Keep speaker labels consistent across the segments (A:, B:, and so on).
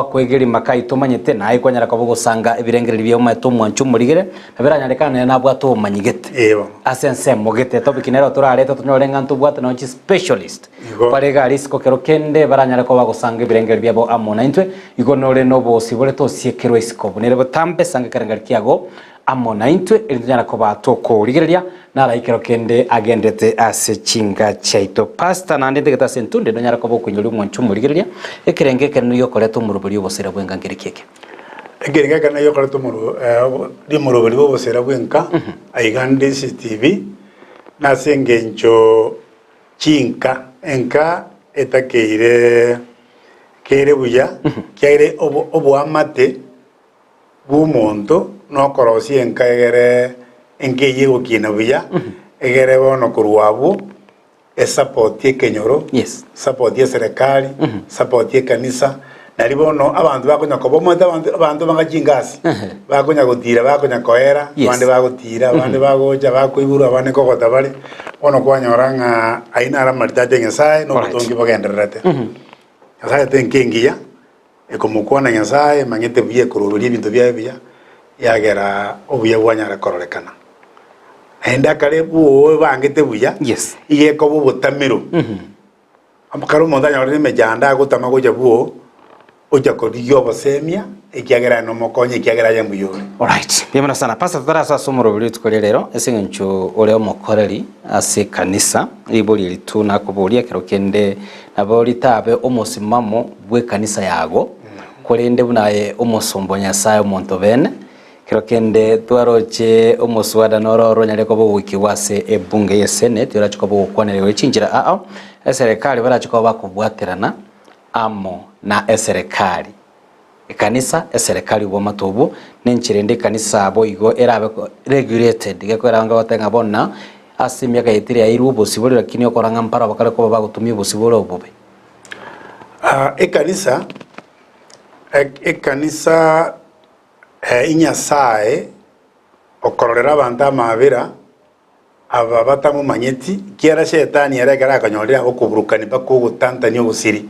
A: Kwegeri makai tomanyete, naye kwanyara koba ogosanga ebirengererio bia omanyete omwancho omorigere, na biranyarekane nere nabwate obomanyi gete
B: Ee bono.
A: ase ensemo gete. Topic nero torarete tonyore ng'a ntobwate nonye chispecialist
B: Igo.
A: bare iga aria isiko kero kende baranyare koba bagosanga ebirengererio biabo amo naintwe. Igo nore nobosibore tosiekerwe isiko buna ere botambe sanga ekerengererio kiago amo naintwe, erinde tonyare koba tokorigereria Naro ekero kende agendete ase chinga chiaito. Pastor naende ntagete ase entunde nonyare koba okoinyoria omwancho omorigereria ekerengo ekenene giokoreta omoroberi obosera bwenka nkereki eke.
B: Ekerengo ekenene giokoreta omoro rimoroberi bw'obosera bwenka aiga ande CCTV nase engencho chinka enka etakeire kere buya kiagera obo oboamate bw'omonto nokorosia enka egere enka eyio egokina buya, egere bono korwa abwo esapoti ekenyoro,
A: Yes.
B: esapoti eserekari, esapoti ekanisa, nari bono abanto bakonya koba omanyete abanto abanto banga chingasi, bakonya gotira bakonya koera,
A: Yes.
B: abande bagotira, abande bagocha bakoiborwa, abande nkogota bare, bono kwanyora ng'a ayio naro amaritati a Nyasaye na
A: Alright.
B: obotongi bogendererete. Nyasaye aete enka engiya. Ekomokwana Nyasae emanyete buya ekoroberia ebinto biaye buya, yagera obuya bwanyara kororekana. Naende akare bwoe bangete buya,
A: Yes.
B: iga ekoba obotamero. Kare omonto anyorire emechando agotama gocha bwoo, ocha korigia obosemia, ekiagera aye nomokonye, ekiagera aye mbuya ore.
A: Alright, mbuya mono sana. Pastor totarasoa ase omoroberi rituko ria rero, ase eng'encho ore omokoreri ase ekanisa, ribori eri tu nakoboria ekero kende nabo ritabe omosimamo bw'ekanisa yago, korende buna aye omosomba o Nyasae omonto bene, kero kende twaroche omoswada noro oronyare koba ogoikigwa ase ebunge y'esenate orache koba ogokwanera igoro ye chinchera ao eserekari barache koba bakobwaterana amo na eserekari. Ekanisa, eserekari obwamate obwo, nenchera ende ekanisa boigo erabe regulated, gekoera abange bagoteba ng'a bono na ase emiaka yaetire yairwe obosibore lakini okora ng'a mparo bakare koba bagotumia obosibore obobe.
B: Ah, ekanisa, ekanisa inyasae okororera abanto amaabera Aba batamomanyeti, ekiagera Shetani ere ekero akonyorire agokoburukania mpaka ogotantania obosiri,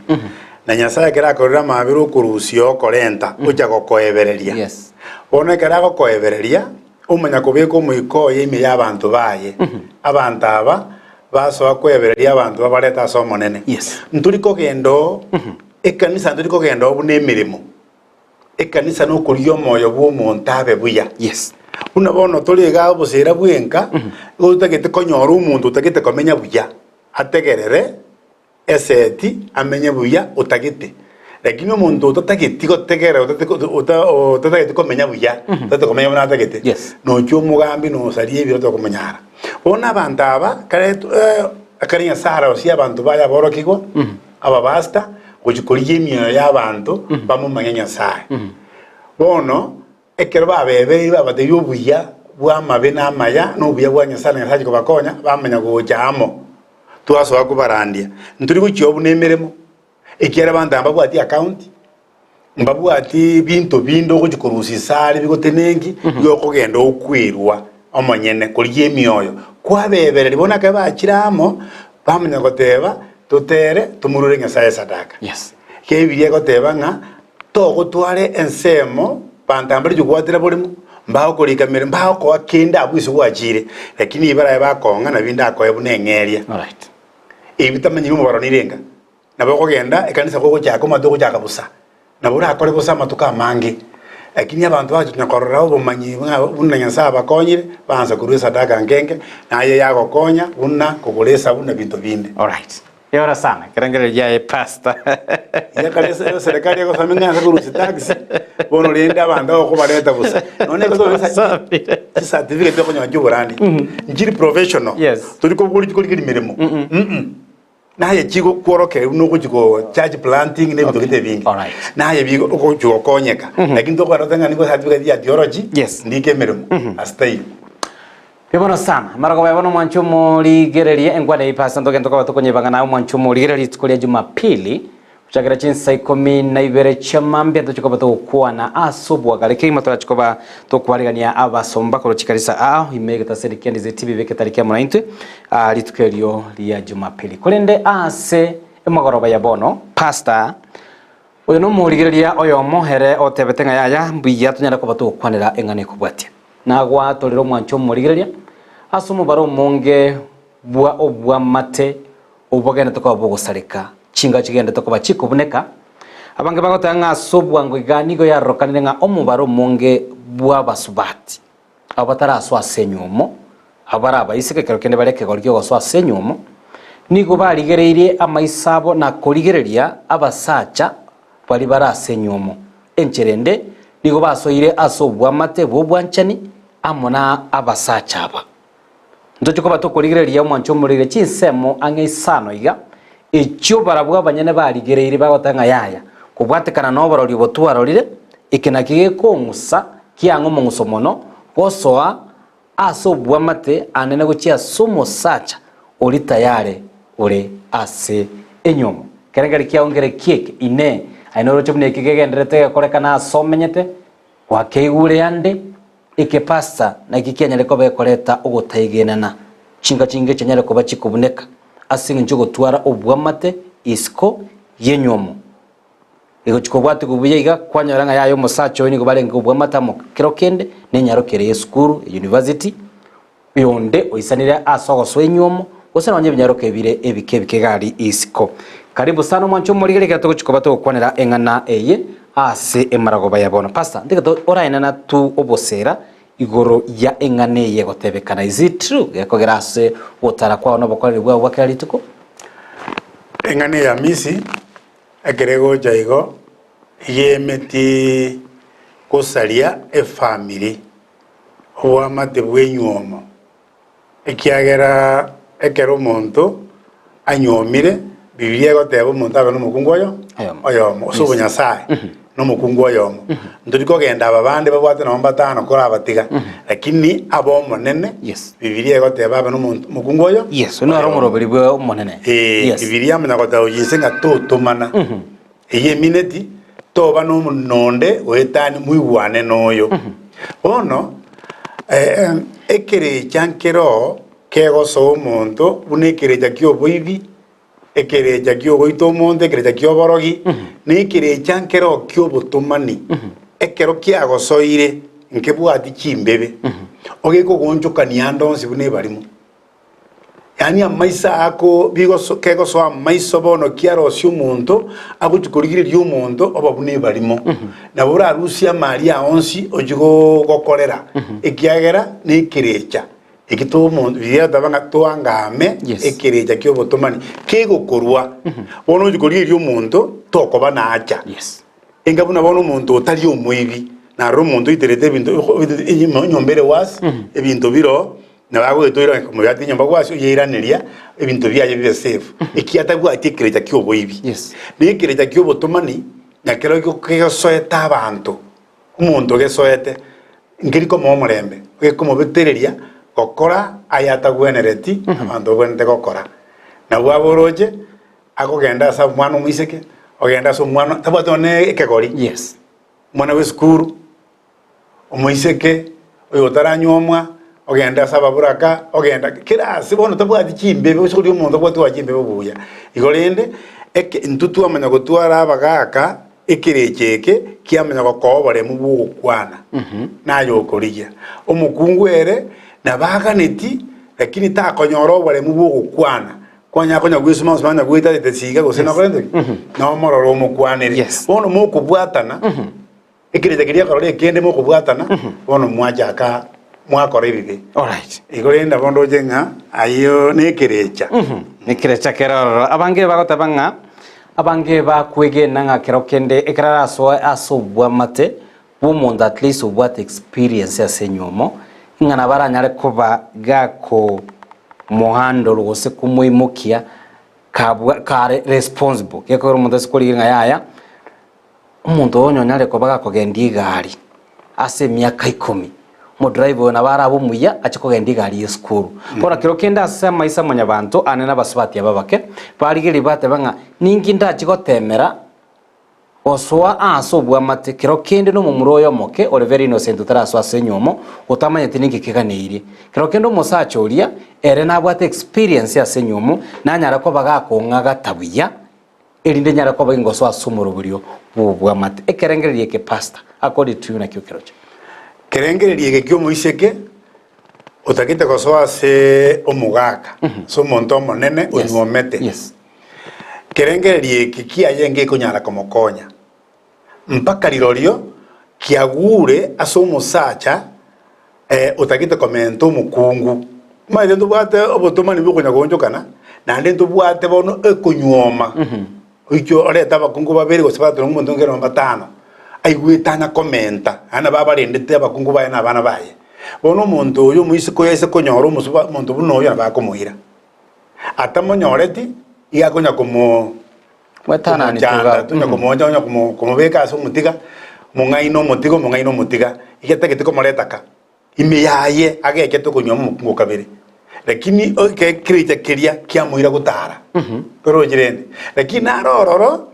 B: na Nyasae ekero akorire amaabera okorusia okorenta, ocha gokoebereria.
A: Yes.
B: Bono ekero agokoebereria, omanya kobeka omoika oye ime y'abanto baye. Abanto aba basoa koebereria abanto babarete ase Omonene.
A: Yes.
B: Ntori kogenda oo, ekanisa ntori kogenda oo buna emeremo. Ekanisa nokorigia omoyo bw'omonto abe buya.
A: Yes.
B: Buna bono tore igaa oboseera bw'enka, igo totagete konyora omonto otagete komenya buya, ategerere eseti amenye buya otagete. Lakini omonto otatageti gotegerera otati ota otatageti komenya buya, otagete komenya buna atagete,
A: Yes.
B: nochia omogambi nosarie ebiro tokomonyara. Bono abanto aba kare ekero Nyasaye arosie abanto baye aborokigwa, abapastor, gochia korigia emioyo y'abanto bamomanye Nyasae. Bono ekero babebeire babatebirie obuya bw'amabe na amaya, na obuya bwa Nyasae na Nyasae achia kobakonya, bamanya gocha amo, twasoa kobarandia. Ntori gochia oo buna emeremo, ekiagera abanto aba mbabwati account, mbabwati binto binde ogochia korusia isare bigotenenki, igo okogenda okwerwa omonyene korigia emioyo. Kwabebereria bono ekero bachire amo, bamanya goteba totere tomorwere Nyasae esadaka.
A: Yes.
B: Ekiagera Ebibilia egoteba ng'a togotware ensemo banto mbare chigwatera borimo, mbagokorika mere, mbagokoa kende abwo ase gwachire, lakini barabe bakong'a nabio ndakoe buna eng'eria.
A: Alright.
B: Ebi tamanyiri omobaro nirenga. Nabo okogenda ekanisa kogochaka omanyete ogochaka bosa, nabo orakore bosa amatuko amange, lakini abanto bagochia korora obomanyi buna buna Nyasae abakonyire, baansa korwa esadaka nkenge, naye yagokonya buna kogora esabu na binto binde.
A: Alright. Eora sana, ekerengererio giaye pastor.
B: Iga kare ase eserekari egosoma ng'a ase korusia tax, bono rende abanto okobareta bosa. Nonye na chicertificate okonyora chia oborandi, nchiri professional,
A: Yes.
B: tori kobori korigeria emeremo. Naye chigokworokereria buna ogochia go church planting na ebinto gete ebinge.
A: Alright.
B: Naye bigo ogochia gokonyeka. Lakini tokogenda goteba ng'a nigo certificate ya theology,
A: Yes.
B: ndike emeremo ase taiyo.
A: Mbuya mono sana. Amarogoba ya bono omwancho omorigererie enkwana eye pastor ntogende tokoba tokonyebanga naye omwancho omorigererie rituko ria jumapili gochakera chinsa ikomi na ibere chia mambia ntoche koba togokwana ase obwagare kegima torache koba tokwarigania abasomba korwa chikanisa ao ime egetaseni kia Ndize TV beke tariki amo naintwe aa rituko erio ria jumapili korende ase emagoroba ya bono pastor. Oyo nomorigereria oyomo ere otebete ng'a yaya mbuya tonyare koba togokwanera eng'ana ekobwatia. Nagwatorire omwancho omorigereria ase omobaro omonge bwa obwamate obogenderete koba bogosareka, chinga chigenderete koba chikobuneka. Abange bagoteba ng'a ase obwango iga nigo yarorekanire ng'a omobaro omonge bw'abasubati abwo batarasoa ase enywomo, abwo bare abaiseke ekero kende bare ekegori ki'ogosoa ase enywomo, nigo barigereirie amaiso abo na korigereria abasacha baria bare ase enywomo. Enchera ende, nigo basoire ase obwamate bw'obwanchani amo na abasacha aba. Ntoche koba tokorigereria omwancho omorire chinsemo ang'e isano iga, echio barabwo abanyene barigereirie bagoteba ng'a yaya, kobwatekana noborori obo twarorire, eke nakio gekong'usa kiang'e omong'uso mono, gosoa ase obwamate anene gochia ase omosacha oria tayare ore ase enyomo. Kerengerio kiao nkere kieke, Inee, aye noroche buna eke kegendererete gekorekana ase omenyete? Gwakeigure ande? Eke pastor naki kianyare koba ekoreta ogotaigenana, chinka chinge chianyare koba chikobuneka ase eng'encho yogotwara obwamate isiko yenywomo. Egochi kobwatigwa buya iga kwanyora ng'a yaya omosacha oyo nigo barenge obwamate amo kero kende nenyaro kere yesukuru, university, Oyonde oisanire ase ogosoa enywomo, gose nonya ebinyaroka ebire ebike ebike iga aria isiko. Karibu sana omwanche omorigeri ekero togochia koba togokwanera eng'ana eye ase emaragoba ya bono. Pastor, ntigete oraenena tu obosera igoro ya eng'ana eye egotebekana. Is it true? Gekogera ase ogotara kwao na obokoreri bwao bwa kera rituko?
B: Eng'ana eye ya Hamisi ekero egocha igo, iga emeti gosaria efamiri. Oboamate bw'enyuomo, ekiagera ekero omonto anyuomire, Bibilia egoteba omonto abe nomokungu oyo
A: Oyomo.
B: oyomo, ase obonyasae nomokungu oyomo. Ntori kogenda aba bande babwate nabo mbatano korabatiga, lakini abe omonene,
A: Yes.
B: Bibilia egoteba abe nomonto omokungu oyo
A: Yes, oyio naro
B: oyomo.
A: omoroberi bwa omonene.
B: Eh,
A: Yes.
B: Bibilia amanya goteba oyinse ng'a totomana. Eyio emineti, toba nonde goetania moigwane noyo. Bono ekerecha nkeroo kegosoa omonto buna ekerecha ki'oboibi, ekerecha ki'ogoita omonto, ekerecha ki'oborogi, na ekerecha nkeroo ki'obotomani. Ekero kiagosoire nkebwati chimbebe, ogekogoonchokania ande onsi buna ebarimo. Yaani amaiso ako bigoso kegosoa amaiso bono kiarosia omonto agochi korigereria omonto oba buna ebarimo. Nabo orarusie amari ao onsi ochie go gokorera ekiagera na ekerecha eki to omonto biria oteba ng'a toangame
A: Yes.
B: ekerecha kia obotomani kegokorwa bono ochi korigereria omonto tokoba naacha.
A: Yes.
B: Enga buna bono omonto otari omoibi narora omonto oiterete ebinto enyomba ere wasi ebinto biro Nabo agoetoira omoyati enyomba gwase oyeiraneria ebinto biaye bibe safe, ekiagera tabwati ekerecha ki'oboibi.
A: Yes.
B: Na ekerecha ki'obotomani nakero kegosoete abanto, omonto ogesoete nkeri komoa omorembe, gekomobetereria gokora aya atagwenereti abanto babwenerete gokora. Nabwo aboroche, akogenda ase omwana omoiseke, ogenda ase omwana tabwati nonye ekegori,
A: Yes.
B: omwana bw'esukuru. Omoiseke oyo otaranyuomwa, ogende ase ababoraka, ogenda kera ase bono tabwati chimbebe, gose koria omonto obwate oa chimbebe buya. Igo rende, eke intwe twamanya gotwara abagaka ekerecha eke kiamanya gokoa oboremu bwa ogokwana naye okorigia. Omokungu ere nabo aganeti lakini takonyora oboremu bwa ogokwana, kwanya konya gwesuma gose banya goetarete siga gose nokorente ki? Nomororo omokwanere.
A: Yes.
B: Bono mokobwatana. Ekerecha keria akarora ekende mokobwatana, bono mwachaka mwakora ebibe.
A: Alright.
B: Igo rende nabo ndoche ng'a ayio nekerecha.
A: Nekerecha kere ororo. Abange bagoteba ng'a abange bakwegena ng'a kero kende ekero arasoe ase obwamate bw'omonto at least obwate experience ase enywomo, ng'a nabo aranyare koba gako mohandle gose komoimokia kabwa kare responsible. Gekogera omonto ase korigereria ng'a yaya. Omonto oyo onyare koba gakogendia egari ase emiaka ikomi, omodriver oyo nabo arabe omuya ache kogendia egari y'esukuru. Bono kero kende ase amaiso a mwanyabanto ane na abasubati aba abake, barigereria bateba ng'a ninki ndache gotemera gosoa aase obwamate kero kende na omomura oyo omoke ore very innocent otarasoa ase enywomo, otamanyeti ninki keganeirie. Kero kende omosacha oria ere nabwate experience ase enywomo, nanyare koba gakong'agata buya. Erinde nyare koba ingoso ase omoroberio bw'obwamate. Ekerengererio eke pastor, according to you nakio keroche.
B: Kerengererio eke ki'omoiseke otagete gosoa ase omogaka, ase omonto omonene onyuomete.
A: Yes.
B: Kerengererio eke kiaye ngekonyara komokonya mpaka rirorio kiagure ase omosacha otagete komenta omokungu. Omanyete ntobwate obotomani bwokonya goonchokana, naende ntobwate bono ekonyuoma. Oiche orete abakungu babere gose batato na omonto onge nonye batano, aigwete anya komenta, naende nabo abarendete abakungu baye na abana baye. Bono omonto oyo omoiseke oyo aise konyora omosuba omonto buna oyo nabo akomoira. Atamonyoreti, iga akonya komo
A: Mwetanani
B: komochanda,
A: tuga.
B: tonya komooncha onya komo komobeka ase omotiga, omong'aini omotiga, omong'aini omotiga, iga atagete komoreta ka, ime yaye agechete okonyuoma omokungu o kabere. Lakini eke ekerecha keria kiamoira gotara, torochi rende. Lakini naro ororo,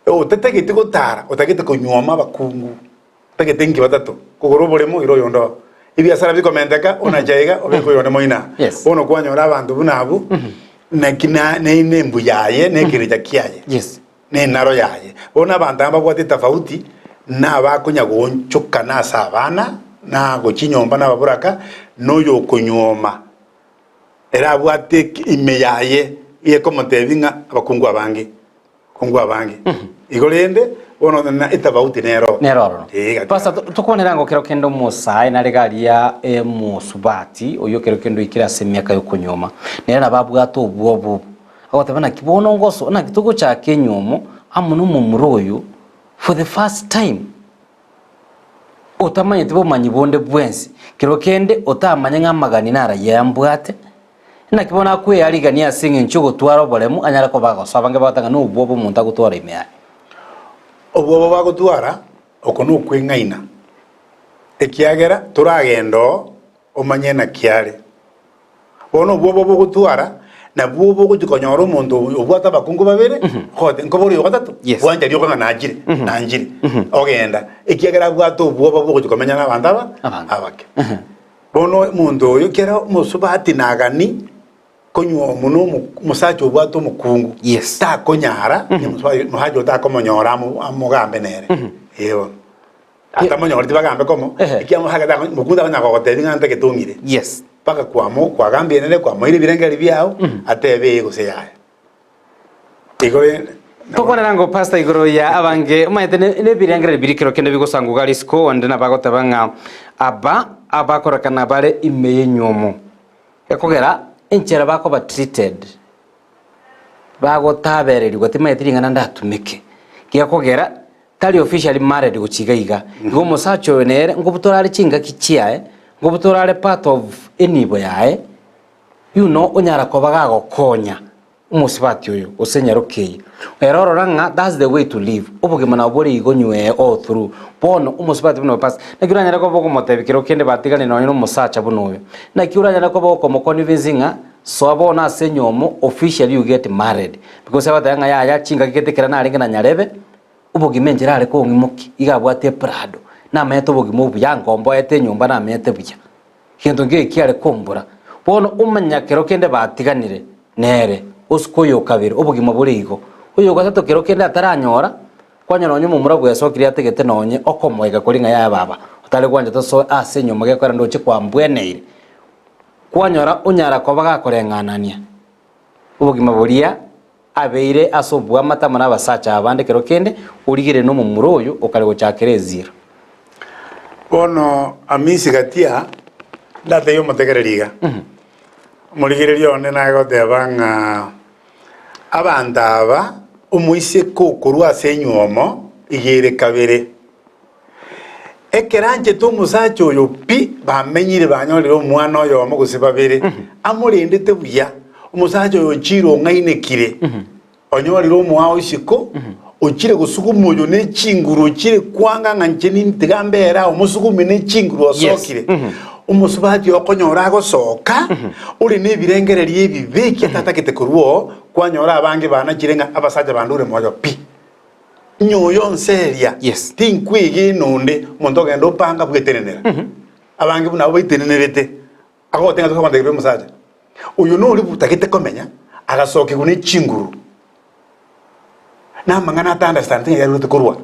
B: otatageti gotara, otagete konyuoma abakungu, otagete inki batato, kogora oboremo ira oyonde oo. Ebiasara bikomenteka, onache iga, obeke oyonde moino aa.
A: Yes.
B: Bono kwanyora abanto buna abwo, naki na ne embuya yaye, na ekerecha kiaye.
A: Yes.
B: Na enaro yaye. Bono abanto aba mbabwate etafauti na abakonya goonchokana ase abana, na gochia nyomba na ababoraka, na oyokonyuoma ere abwate ime yaye ekomotebia ng'a abakungu abange, abakungu abange. Igo rende bono na etafauti nero.
A: Nero ororo.
B: Ee, gati
A: Pastor,
B: gati.
A: tokwanera ngo kero kende omosae nare garia emosubati oyio kero kende oikire ase emiaka yokonyuoma, nere nabo abwate obwoba obo. Agoteba naki bono ngoso naki togochaka enywomo amo nomomura oyo for the first time otamanyeti bomanyi bonde bwensi kero kende otamanye ng'a amagani naraye ambwate naki bono akwearigania ase eng'encho ogotwara oboremu anyare koba agosoa abange bagoteba ng'a nobwoba omonto agotwara ime yaye.
B: Obwoba bagotwara oko nokweng'aina, ekiagera toragende oo omanye naki are. Bono obwoba bogotwara, nabwo bogochia konyora omonto obwate abakungu babere, ogote nkobora oyo gatato,
A: Yes.
B: bwancha rioka ng'a nachire, nanchire, ogenda, ekiagera abwate obwoba bwogochia komenya na abanto aba
A: Abanto.
B: abake. Bono omonto oyo ekero omosubati nagani konywa omo na omo omosacha obwate omokungu,
A: Yes.
B: takonyara, omosacha omosacha oyo takomonyora amo amogambe nere, eh bono. Atamonyoreti bagambe komo,
A: Ehe.
B: ekiagera omosacha tako mokungu takonyara kogotebia ng'a ntagete ong'ire.
A: Yes.
B: Mpaka kwamo kwagambire nere kwamoire ebirengeri biao, atebe ee gose yaya. Igo rende
A: Tokwanera ngo pastor igoro ya abange omanyete ne- nebirengererio biri kero kende bigosanguga risiko onde nabagoteba ng'a aba abakorekana bare ime y'enywomo ekogera enchera bakoba treated bagotabererigwa timanyeti ring'ana ndatumeke gekogera Tari officially married gochia iga iga. Igo omosacha oyo nere nkobutora are chingaki chiaye, nkobutora are part of enibo yaye, you know onyara koba gagokonya omosubati oyo gose enyaroke eye. Ere orora ng'a that's the way to live, obogima nabo bore igo nywee all through. Bono omosubati buna oyo pastor, naki oranyare koba okomotebia kero kende batigane nonye na omosacha buna oyo, naki oranyare koba okomoconvince ng'a soa bono ase enyomo officially you get married because agoteba ng'a yaya chingaki gete ekero narenge na nyarebe, Obogima enchera are kong'imokia, iga abwate eprado, namanyete obogima obuya, nkomboete enyomba namanyete buya. Gento nkeiyo kiare kombora. Bono omanya kero kende batiganire nere, osuka oyo okabere, obogima bore igo. Oyo ogatato kero kende ataranyora, kwanyora nonye omomura bwesokirie ategete nonye okomoega koria ng'a yaya baba, otare gwancha tosoe ase enyomba gekogera ndoche kwambweneire. Kwanyora onyara koba gakoreng'anania obogima boria. Abeire ase oboamate amo nabasacha abande kero kende, origererie nomomura oyo okare gochakera ezira.
B: Bono Hamisi gatia ndatebie omotegereri iga, omorigereria one naye goteba ng'a abanto aba omoiseke okorwa ase enywomo iga ere kabere. Ekero anchete omosacha oyo pi, bamenyire banyorire omwana oyomo gose babere, amorendete buya. Omosacha oyo ochire ong'ainekire, onyorire omoao isiko, ochire gosuguma oyo ne chinguru, ochire kwanga ng'a inche nintiga mbere aa, omosugume ne chinguru osokire. Omosubati oyo okonyora agosoka, ore nebirengererio ebibe ekiagera tatagete korwa oo, kwanyora abange banachire ng'a abasacha bandure moyo pi. Inye oyo onseria,
A: Yes.
B: tinkwegena onde, omonto ogenda opanga bwetenenera. Abange buna abwo baitenenerete, agotenga tosa gontebia omosacha, oyo nori butagete komenya, agasokigwa ne chinguru. Na amang'ana ata understand ng'a yarwete korwa.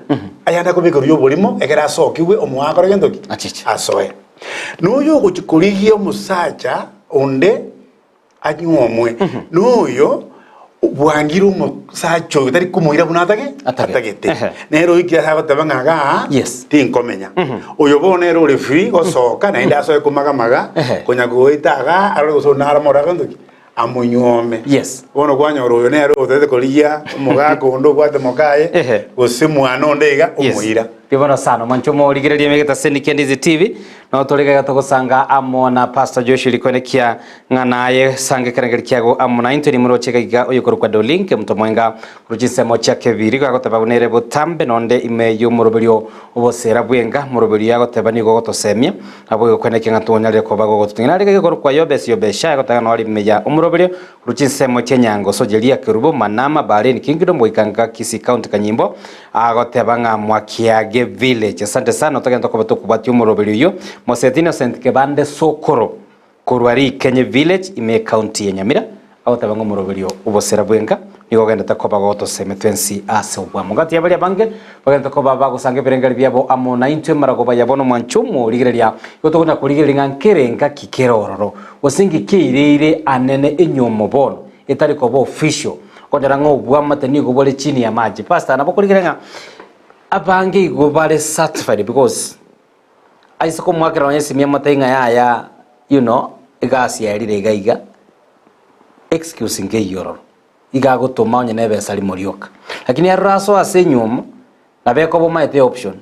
B: Ayande akobekerwa ya oborimo ekero asokigwe omoa akore gento ki?
A: Achiche.
B: Asoe. Na oyo ogochia korigia omosacha onde anyuomwe, na oyo bwangire omosacha oyo tari komoira buna atage
A: Atagete.
B: atagete.
A: Ehe.
B: Nere oikire ase agoteba ng'a igaa
A: Yes.
B: tinkomenya. Oyo bono nere ore free gosoka naende asoe komagamaga
A: Ehe.
B: konya goeta igaa arore gose onde naro amorore gento ki? Amonyuome.
A: Yes.
B: Bono kwanyora oyo nere otagete korigia omogaka onde obwate mokaye
A: Ehe.
B: gose mwana onde iga
A: Yes.
B: omoira.
A: Mbuya mono sana mwanche omorigereria emegeta ase Kendizi TV no torigega togosanga amo na Pastor Joshua Rikonekia ng'a naye sanga ekerengeri kiago amo na intwe nimoroche iga iga oyokorokwa Dolink omonto mwenga korwa chinsemo chia Kebiri gagoteba buna ere botambe nonde ime y'omoroberio obosera bwenga moroberio yagoteba nigo ogotosemia Nabo egokwanera ng'a tonyarire koba gogototing'ana are gekorokwa Yobesi Yobesha, egotanga noro ime ya omoroberio korwa chinsemo chi'enyango Sojeria, Kerubo, Manama, Bahrain, Kingdom, goika nka Kisii County Kanyimbo, agoteba ng'a Mwakiage Village. Asante sana togende tokoba tokobwatia omoroberio oyio. Moseti Innocent Kebande Sokoro korwa Rikenye Village ime y'ecounty ya Nyamira. Agoteba ng'a omoroberio obosera bw'enka nigo ogenderete koba gotosemia twensi ase obwamo. Gati ya baria abange bagenderete koba bagosanga ebirengeri biabo amo naintwe maragoba ya bono mwanche omorigereria, igo tokonya korigereria ng'a nkerenga ki kere ororo, gose nki keireire anene enyomo bono etari koba official, okonyora ng'a obwamate nigo bore chini ya maji. Pastor nabo okorigereria ng'a abange igo bare satisfied because aise komoakera nonye esimi amotebi ng'a yaya you know egasi yaerire iga iga. Excuse nkeiyo ororo, iga agotoma onye nebesa rimo rioka. Lakini aroro asoe ase enyiomo, nabo ekoba omaete eoption.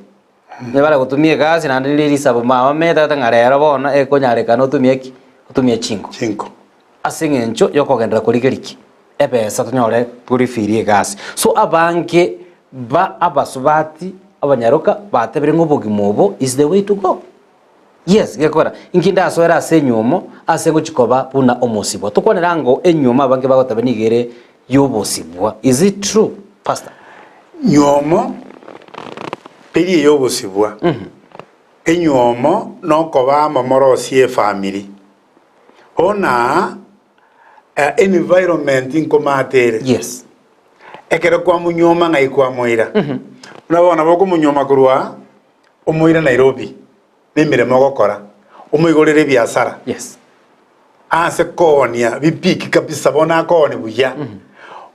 A: Onye bare gotumia egasi naende rire risabu mama omanyete ata ng'a rero bono ekonyarekana otumie ki? Otumie chinko.
B: Chinko.
A: Ase eng'encho yokogenderera korigeria ki? Ebesa tonyore torifirie egasi. So abange ba abasubati, abanyaroka batebire ng'a obogima obo is the way to go. Yes, gekogera inki ndasoere ase enyuomo ase ngochia koba buna omosibwa. Tokwanere ango enyuomo abange bagoteba nigo ere y'obosibwa. Is it true, Pastor?
B: Nyuomo teri ey'obosibwa. Enyuomo nokoba amo morosie efamiri. Bono environment nkomate ere.
A: Yes.
B: Ekero kwamonyuoma ng'ai kwamoira. Buna bono nabo okomonyuoma korwa Omoire Nairobi nemeremo ogokora, omoigorere ebiasara
A: Yes.
B: ase koonia bipiki kabisa bono akooni buya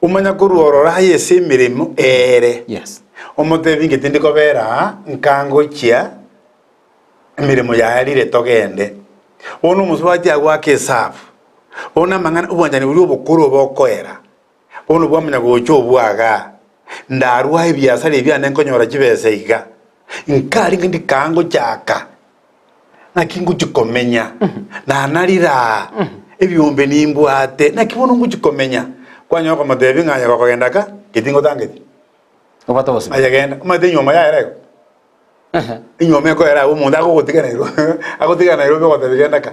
B: omanya korwa ororo aye ase emeremo ere
A: Yes.
B: omotebi inche tindi kobera aa nkangochia emeremo yaerire togende bono omosubati agoaka esabu bono amang'ana obwanchani boria obokoro bokoera Bono bwamanya gocha obwaga, ndarua ebiasara ebiane nkonyora chibesa iga, nkarenge ndikaa ngochaka, naki ngochia komenya, nanarire aa, ebiombe nimbwate, naki bono ngochia komenya. Kwanyora okomotebia ng'a aye gokogenda ka, inche tingotangeti.
A: Obwate obosima.
B: Aye genda, omanyete enyuomo yaye ere igo. Enyuomo ekoera abwo omonto agogotiga Nairobi, agotiga Nairobi ogotebia genda ka.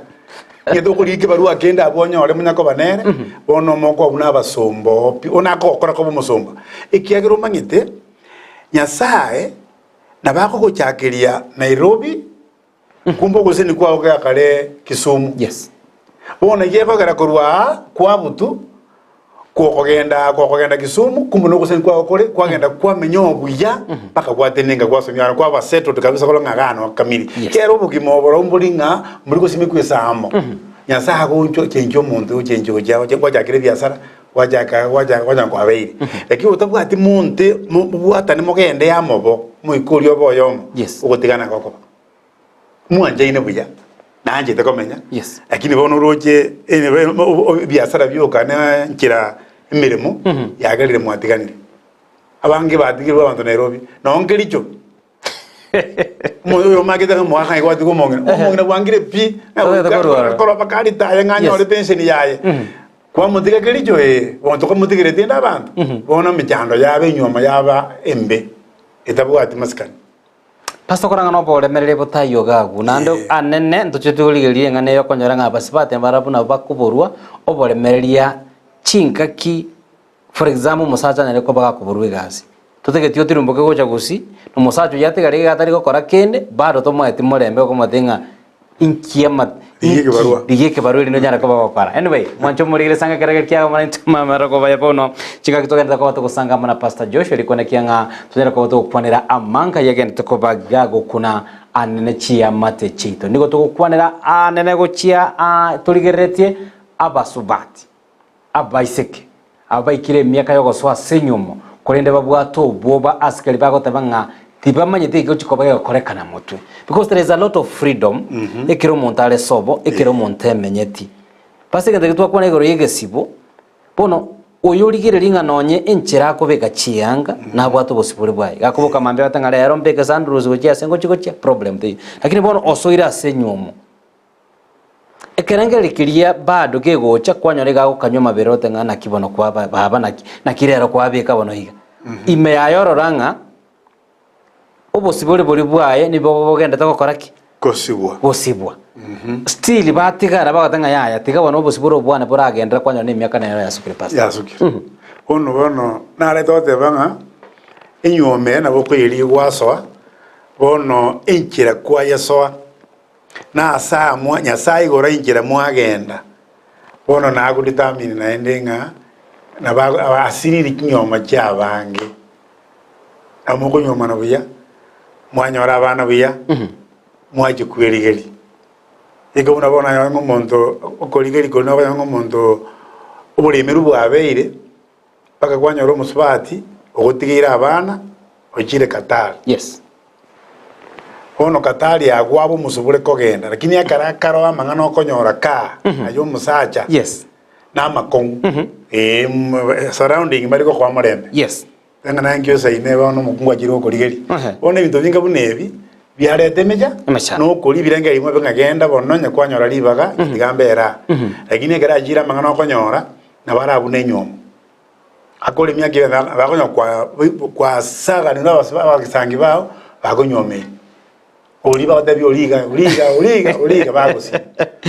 B: Onye tokorigia ekebarua kende abwo onyore monya koba nere, bono mokoba buna abasomba oo pi, bono akogokora koba omosomba. Ekiagera omanyete, Nyasaye nabo akogochakeria Nairobi, kumbe ogoseseni kwao kegakare Kisumu.
A: Yes.
B: Bono eyio ekogera korwa aa kwabutu, Gokogenda gokogenda Kisumu, kumbe nogosani kwao kore, kwagenda kwamenya obuya, mpaka gwatenenka gwasomia abana, kwaba settled kabisa korwa ng'a iga no kamiri.
A: Yes.
B: Kera obogima obo barobwo mbori ng'a mbori gosimekwa ase amo. Nyasaye agonchwa ochenchia omonto ochenchia gochia gochia gwachakire ebiasara, gwachaka gwachaka kwanyora kwabeire. Lakini otabwati monte mo mobwatane mogende amo bo, moika oria obe oyomo,
A: Yes.
B: ogotigana gokoba. Mwanchaine buya, nanchete komenya,
A: Yes.
B: lakini bono oroche ebiasara bioka ne nchera emeremo yagerire mwatiganire. Abange batigirwe abanto Nairobi, nonye Kericho. Omonto oyo omakete ng'a omogaka ng'ai gwatiga omong'ina, omong'ina bwangire pi,
A: Togete korwa ororo.
B: korwa mpaka aritaya ng'a anyore
A: Yes.
B: pension yaye. Kwamotiga Kericho ee, bono tokamotigeretie inde abanto, bono emechando yaba enyuomo yaba embe, etabwati masikani.
A: Pastor korang'a noboremereria botaiyo iga agwo, naende
B: Eh.
A: anene ntoche torigererie eng'ana eye okonyora ng'a abasubati barabwo nabo bakoborwa oboremereria chingaki, for example omosacha anyare koba gakoborwa egasi, totageti otirimboke gocha gusii, na omosacha oyio atigare iga atari gokora kende, bado tomoeti morembe okomotebia ng'a inki ama.
B: Rigia ekebarua.
A: Rigia ekebarua erinde onyare koba gokora. Anyway, mwanche omorigere sanga ekerege kiago mara intwe mamera kobaya bono. Chingaki togenderete koba togosanga amo na Pastor Joshua rikwana kia ng'a tonyare koba togokwanera amanga yagenderete koba gagokuna anene chiamate chiaito. Nigo togokwanera anene gochia aa torigereretie abasubati. Abaiseke aba baikire emiaka y'ogosoa ase enyiomo, korende babwate obwoba ase keria bagoteba ng'a tibamanyeti egegochia koba gegokorekana motwe. Because there is a lot of freedom ekero omonto are sobo, ekero omonto emenyeti. Bas egento ekio twakwana igoro y'egesibo, bono oyo origereria ng'a nonye enchera akobeka chianga, nabwate obosibore bwaye. Gakoboka mambia agoteba ng'a rero mbeke sandals gochia ase ngochia gochia, problem teiyo. Lakini bono osoire ase enyiomo. Ekerengererio keria bado kegocha kwanyora iga agokanywa amabere ote ng'a naki bono kwaba baba naki naki rero kwabeka bono iga. Ime yaye orora ng'a obosibore boria bwaye nigo bogendete gokora ki?
B: Gosibwa.
A: Gosibwa. Still batigara bagoteba ng'a yaya tiga bono obosibore obo bwane boragenderere kwanyora na emiaka nero yasukire pastor.
B: Yasukire. Bono bono narete goteba ng'a enyuomo eye nabo okoyeria gwasoa, bono enchera kwayesoa. Na ase amwa Nyasae igoro inchera mwagenda, bono nagodetermine naende ng'a nabo asiriri chinyoma chiabange. Nabo mokonyuomana buya, mwanyora abana buya, mwachia kwerigeria. Eke buna bono onye ng'a omonto okorigeria korende okonyora ng'a omonto oboremeru bwabeire, mpaka kwanyora omosubati ogotigeire abana, ochire Qatar.
A: Yes.
B: Bono Qatar agwo abe omosubure kogenda, lakini ekero akaroo amang'ana okonyora kaa aye omosacha
A: Yes.
B: na amakong'u eh, mm, surrounding mbari gokoa omorembe.
A: Yes.
B: Ng'a naye nki osaine bono omokungu achire gokorigeria.
A: Ehe.
B: Bono ebinto binga buna ebi, biareta emecha,
A: Emechando.
B: na okoria ebirengererio bimwe ng'a genda bono onye kwanyora ribaga, tiga mbere aa. Lakini ekero achire amang'ana okonyora, nabo arabune enywomo. Akore emiaka eye bakonya kwasaganire abagisangi bao bakonywomeire. Oria bagotebia oria iga oria iga oria iga oria iga bagosia.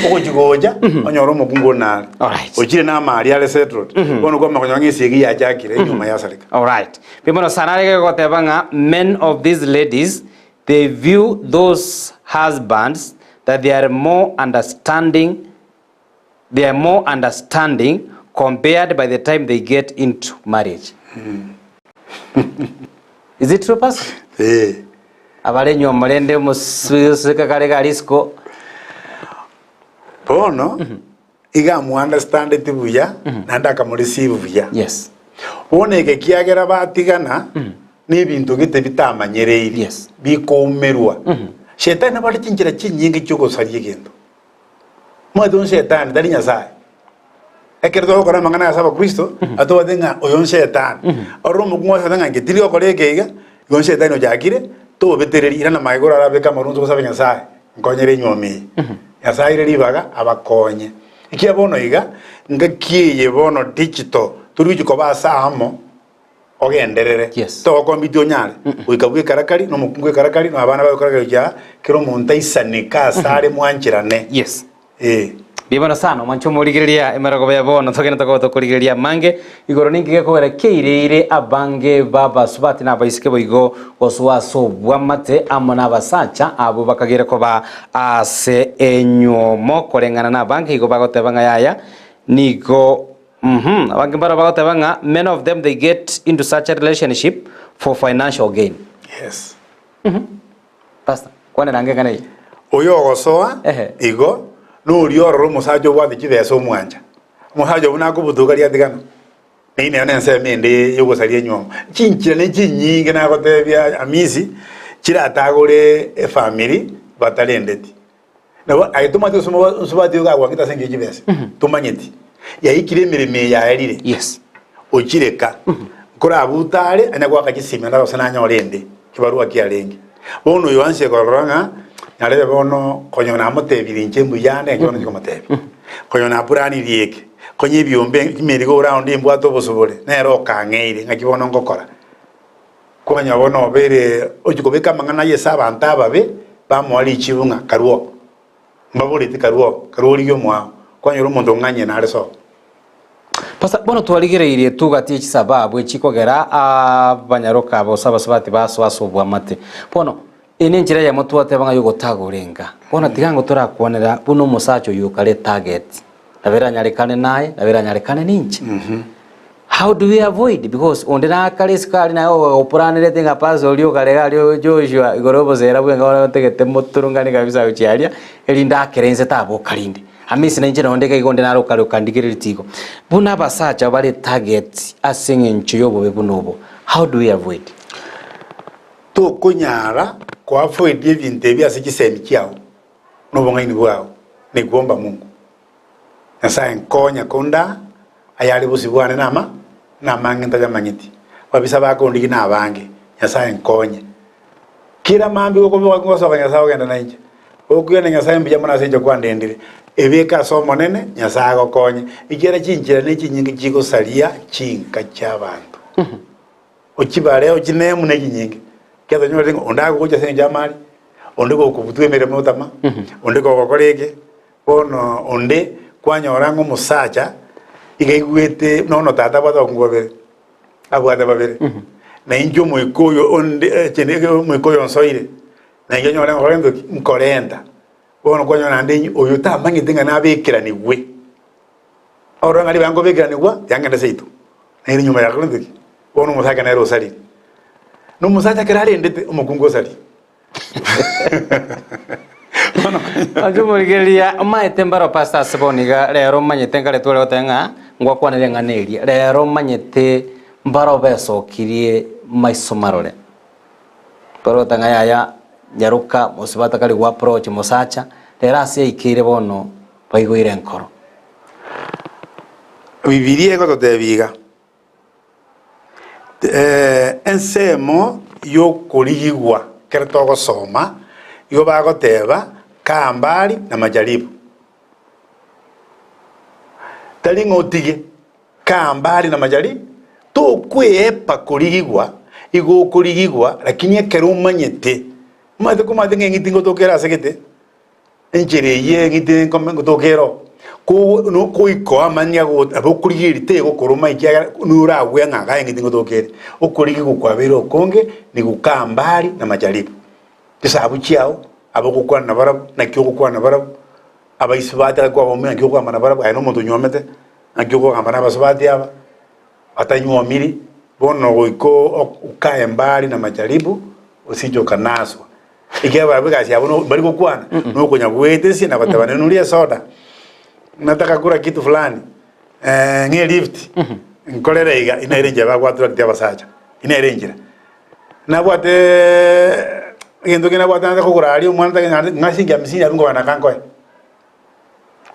B: Ogochi gocha onyore omokungu one nare.
A: Alright.
B: Ochire na amari are settled. Bono kwamanya konyora ng'a esegi yachakire enyuma yasareka.
A: Alright. Mbuya sana arenge goteba ng'a men of these ladies they view those husbands that they are more understanding They are more understanding compared by the time they get into marriage. Is it true, Pastor?
B: Eh.
A: Abare nyuomo rende omosuka kare ga risiko.
B: Bono iga amuunderstandeti buya naende akamoreceive buya.
A: Yes.
B: Bono eke kiagera batigana nebinto gete bitamanyereiri
A: Yes.
B: bikoumerwa. Shetani nabwate chinchera chinyinge chiogosaria egento. Omanyete oyo nshetani, tari Nyasae. Ekero togokora amang'ana ase abakristo, atobwate ng'a oyo nshetani. Orore omokungu asate ng'a inche tiri gokora eke iga, igo nshetani ochakire, tobetereri, irana magega orarabeke amarunso gosabe Nyasae, nkonyere enywomo eye. Nyasae aire ribaga abakonye. Ekiagera bono iga, ngaki eye bono digital, tori gochia koba ase aamo, ogenderere.
A: Yes.
B: Togokombiti onyare goika bw'ekarakari na omokungu bw'ekarakari na abana baye gochia aa, kera omonto aisaneke ase are mwancherane.
A: Yes.
B: Eh.
A: Mbuya mono sana omwanche omorigereria emerogoba ya bono togende tokoba tokorigereria amange igoro ninki gekogera keireire abange b'abasubati na abaiseke boigo gosoa ase obwamate amo na abasacha abwo bakagere koba ase enywomo koreng'ana na abange igo bagoteba ng'a yaya nigo Uhum, abange mbaro bagoteba ng'a many of them they get into such a relationship for financial gain.
B: Yes.
A: Pastor, kwanera ange eng'ana eye.
B: Oyo ogosoa
A: Ehe.
B: igo noria ororo omosacha obwate chibesa omwancha. Omosacha obwo nakobutoka riatigana. Neyio nero nensemo ende yogosaria enywomo. Chinchera ne chinyinge nagotebia Amisi chiratagore efamiri batarendeti. Nabo aye tomanyeti gose omo- omosubati oyo gagwangete ase engencho ye chibesa, tomanyeti. Yaikire emeremo eye yaerire,
A: Yes.
B: ochire ka, nkorabuta are, anya goaka chisimi naende gose nanyore ende, ebarua kiarenge. Bono oyo ansie korora ng'a narebe bono konya namotebirie inche mbuya ande naki bono nchikomotebia. Konya napuranirie eke, konya ebiombe chimerigo round mbwate obosobore, nere okang'eire ng'aki bono ngokora. Konya bono obeire ochia kobeka amang'ana aye ase abanto ababe, bamoa richibu ng'a karue oo. Mbaboreti karue oo, karue origie omwao. Kwanyora omonto ong'anyie nare sobo.
A: Pastor, bono twarigereirie togati echisababu echikogera abanyaroka gose abasubati basoa ase obwamate. Bono. Eye nenchera eyemo twateba ng'a yogotagora enka. Bono tiga ango torakwanera buna omosacha oyio okare target, nabo eranyarekane naye, nabo eranyarekane ninche. How do we avoid? Because onde nakare isiko aria naye ogopranerete ng'a pastor oria okare iga aria Joshua igoro y'obosera bwenka bono otagete moturungane kabisa gochia aria, erinde akere inse taboka rinde. Hamisi nainche nonde iga iga onde naro okare okandigereria tigo. Buna abasacha bare target ase eng'encho y'obobe buna obo, how do we avoid?
B: Tokonyara koafoidia ebinto ebi ase chisemi chiao na obong'aini bwao, ni kuomba Mungu. Nyasae nkonya kondaa ayare bosio bwane nama namange ntayamanyeti, ababisa bakondigia nabange, Nyasae nkonye. Kera mambia gokoboka ngosoka Nyasae ogenda nainche, gokwirana Nyasae mbuya mono ase inche kwandendire, ebeke ase Omonene, Nyasae agokonye, ekiagera chinchera nechinyinge chigosaria chinka chi'abanto. Ochibare ochinemu ne chinyinge, ekiagera tonyoreti ng'a onde agogocha ase engencho y'amari, onde gokobutwa emeremo otama, onde kogokora eke, bono onde kwanyora ng'a omosacha iga aigwete nono tata abwate abakungu babere, abwate babere, na inche omoika oyo onde echende eke omoika oyo onsoire, na inche nyore ngokora gento ki? Nkorenta. Bono kwanyora naende inye oyo tamanyete ng'a nabekeranigwe. Orore ng'a ribaga nkobekeranigwa, yangenda seito. Naende nyuma ya korente ki? Bono omosacha nere osarire. Na omosacha ekero arendete, omokungu osarire. Bono
A: Anche omorigereria, omaete mbaro pastor ase bono iga, rero omanyete nkare tware goteba ng'a ngwakwanere eng'ana eria, rero omanyete mbaro besokirie maiso marore. Tware goteba ng'a yaya nyaroka mosubati kari go approach mosacha, rero ase yaikeire bono baigoire enkoro.
B: Bibilia egototebia iga, Ensemo y'okorigigwa ekero togosoma, igo bagoteba, Kaa mbali na majaribu. Tari ng'a otige, kaa mbali na majaribu. Tokweepa korigigwa, igo okorigigwa, lakini ekero omanyete, omanyete komanyete ng'a eng'iti ngotokere ase gete, Enchera eyio eng'iti enkome ngotoka ero, ko nokoikoa amanyia go nabo okorigereria tegokoroma ekiagera noragwe ng'a iga eng'iti ngotoka ere. Okorigigwa kwabeire okonge nigo kambari na majaribu. Chisabu chiao, aba ogokwana nabarabwo, naki ogokwana nabarabwo, abaisubati ake kwabamomia naki okogamba nabarabwo, aye na omonto onywomete, naki okogamba na abasubati aba, batanywomiri, bono goika okae mbari na majaribu, osiche okanaswa. Ekiagera barabwo egasi yabo no mbari gokwana, nokonya goetesia na goteba ninurie esoda, nataka kula kitu fulani, ng'e lift, nkorere iga, inere enchera bagwa attract abasacha, inere enchera. Nabwateeee egento kende nabwate nase kogora aria omwana tagende naende ng'a shilingi hamsini abwo nkogenda kankoe.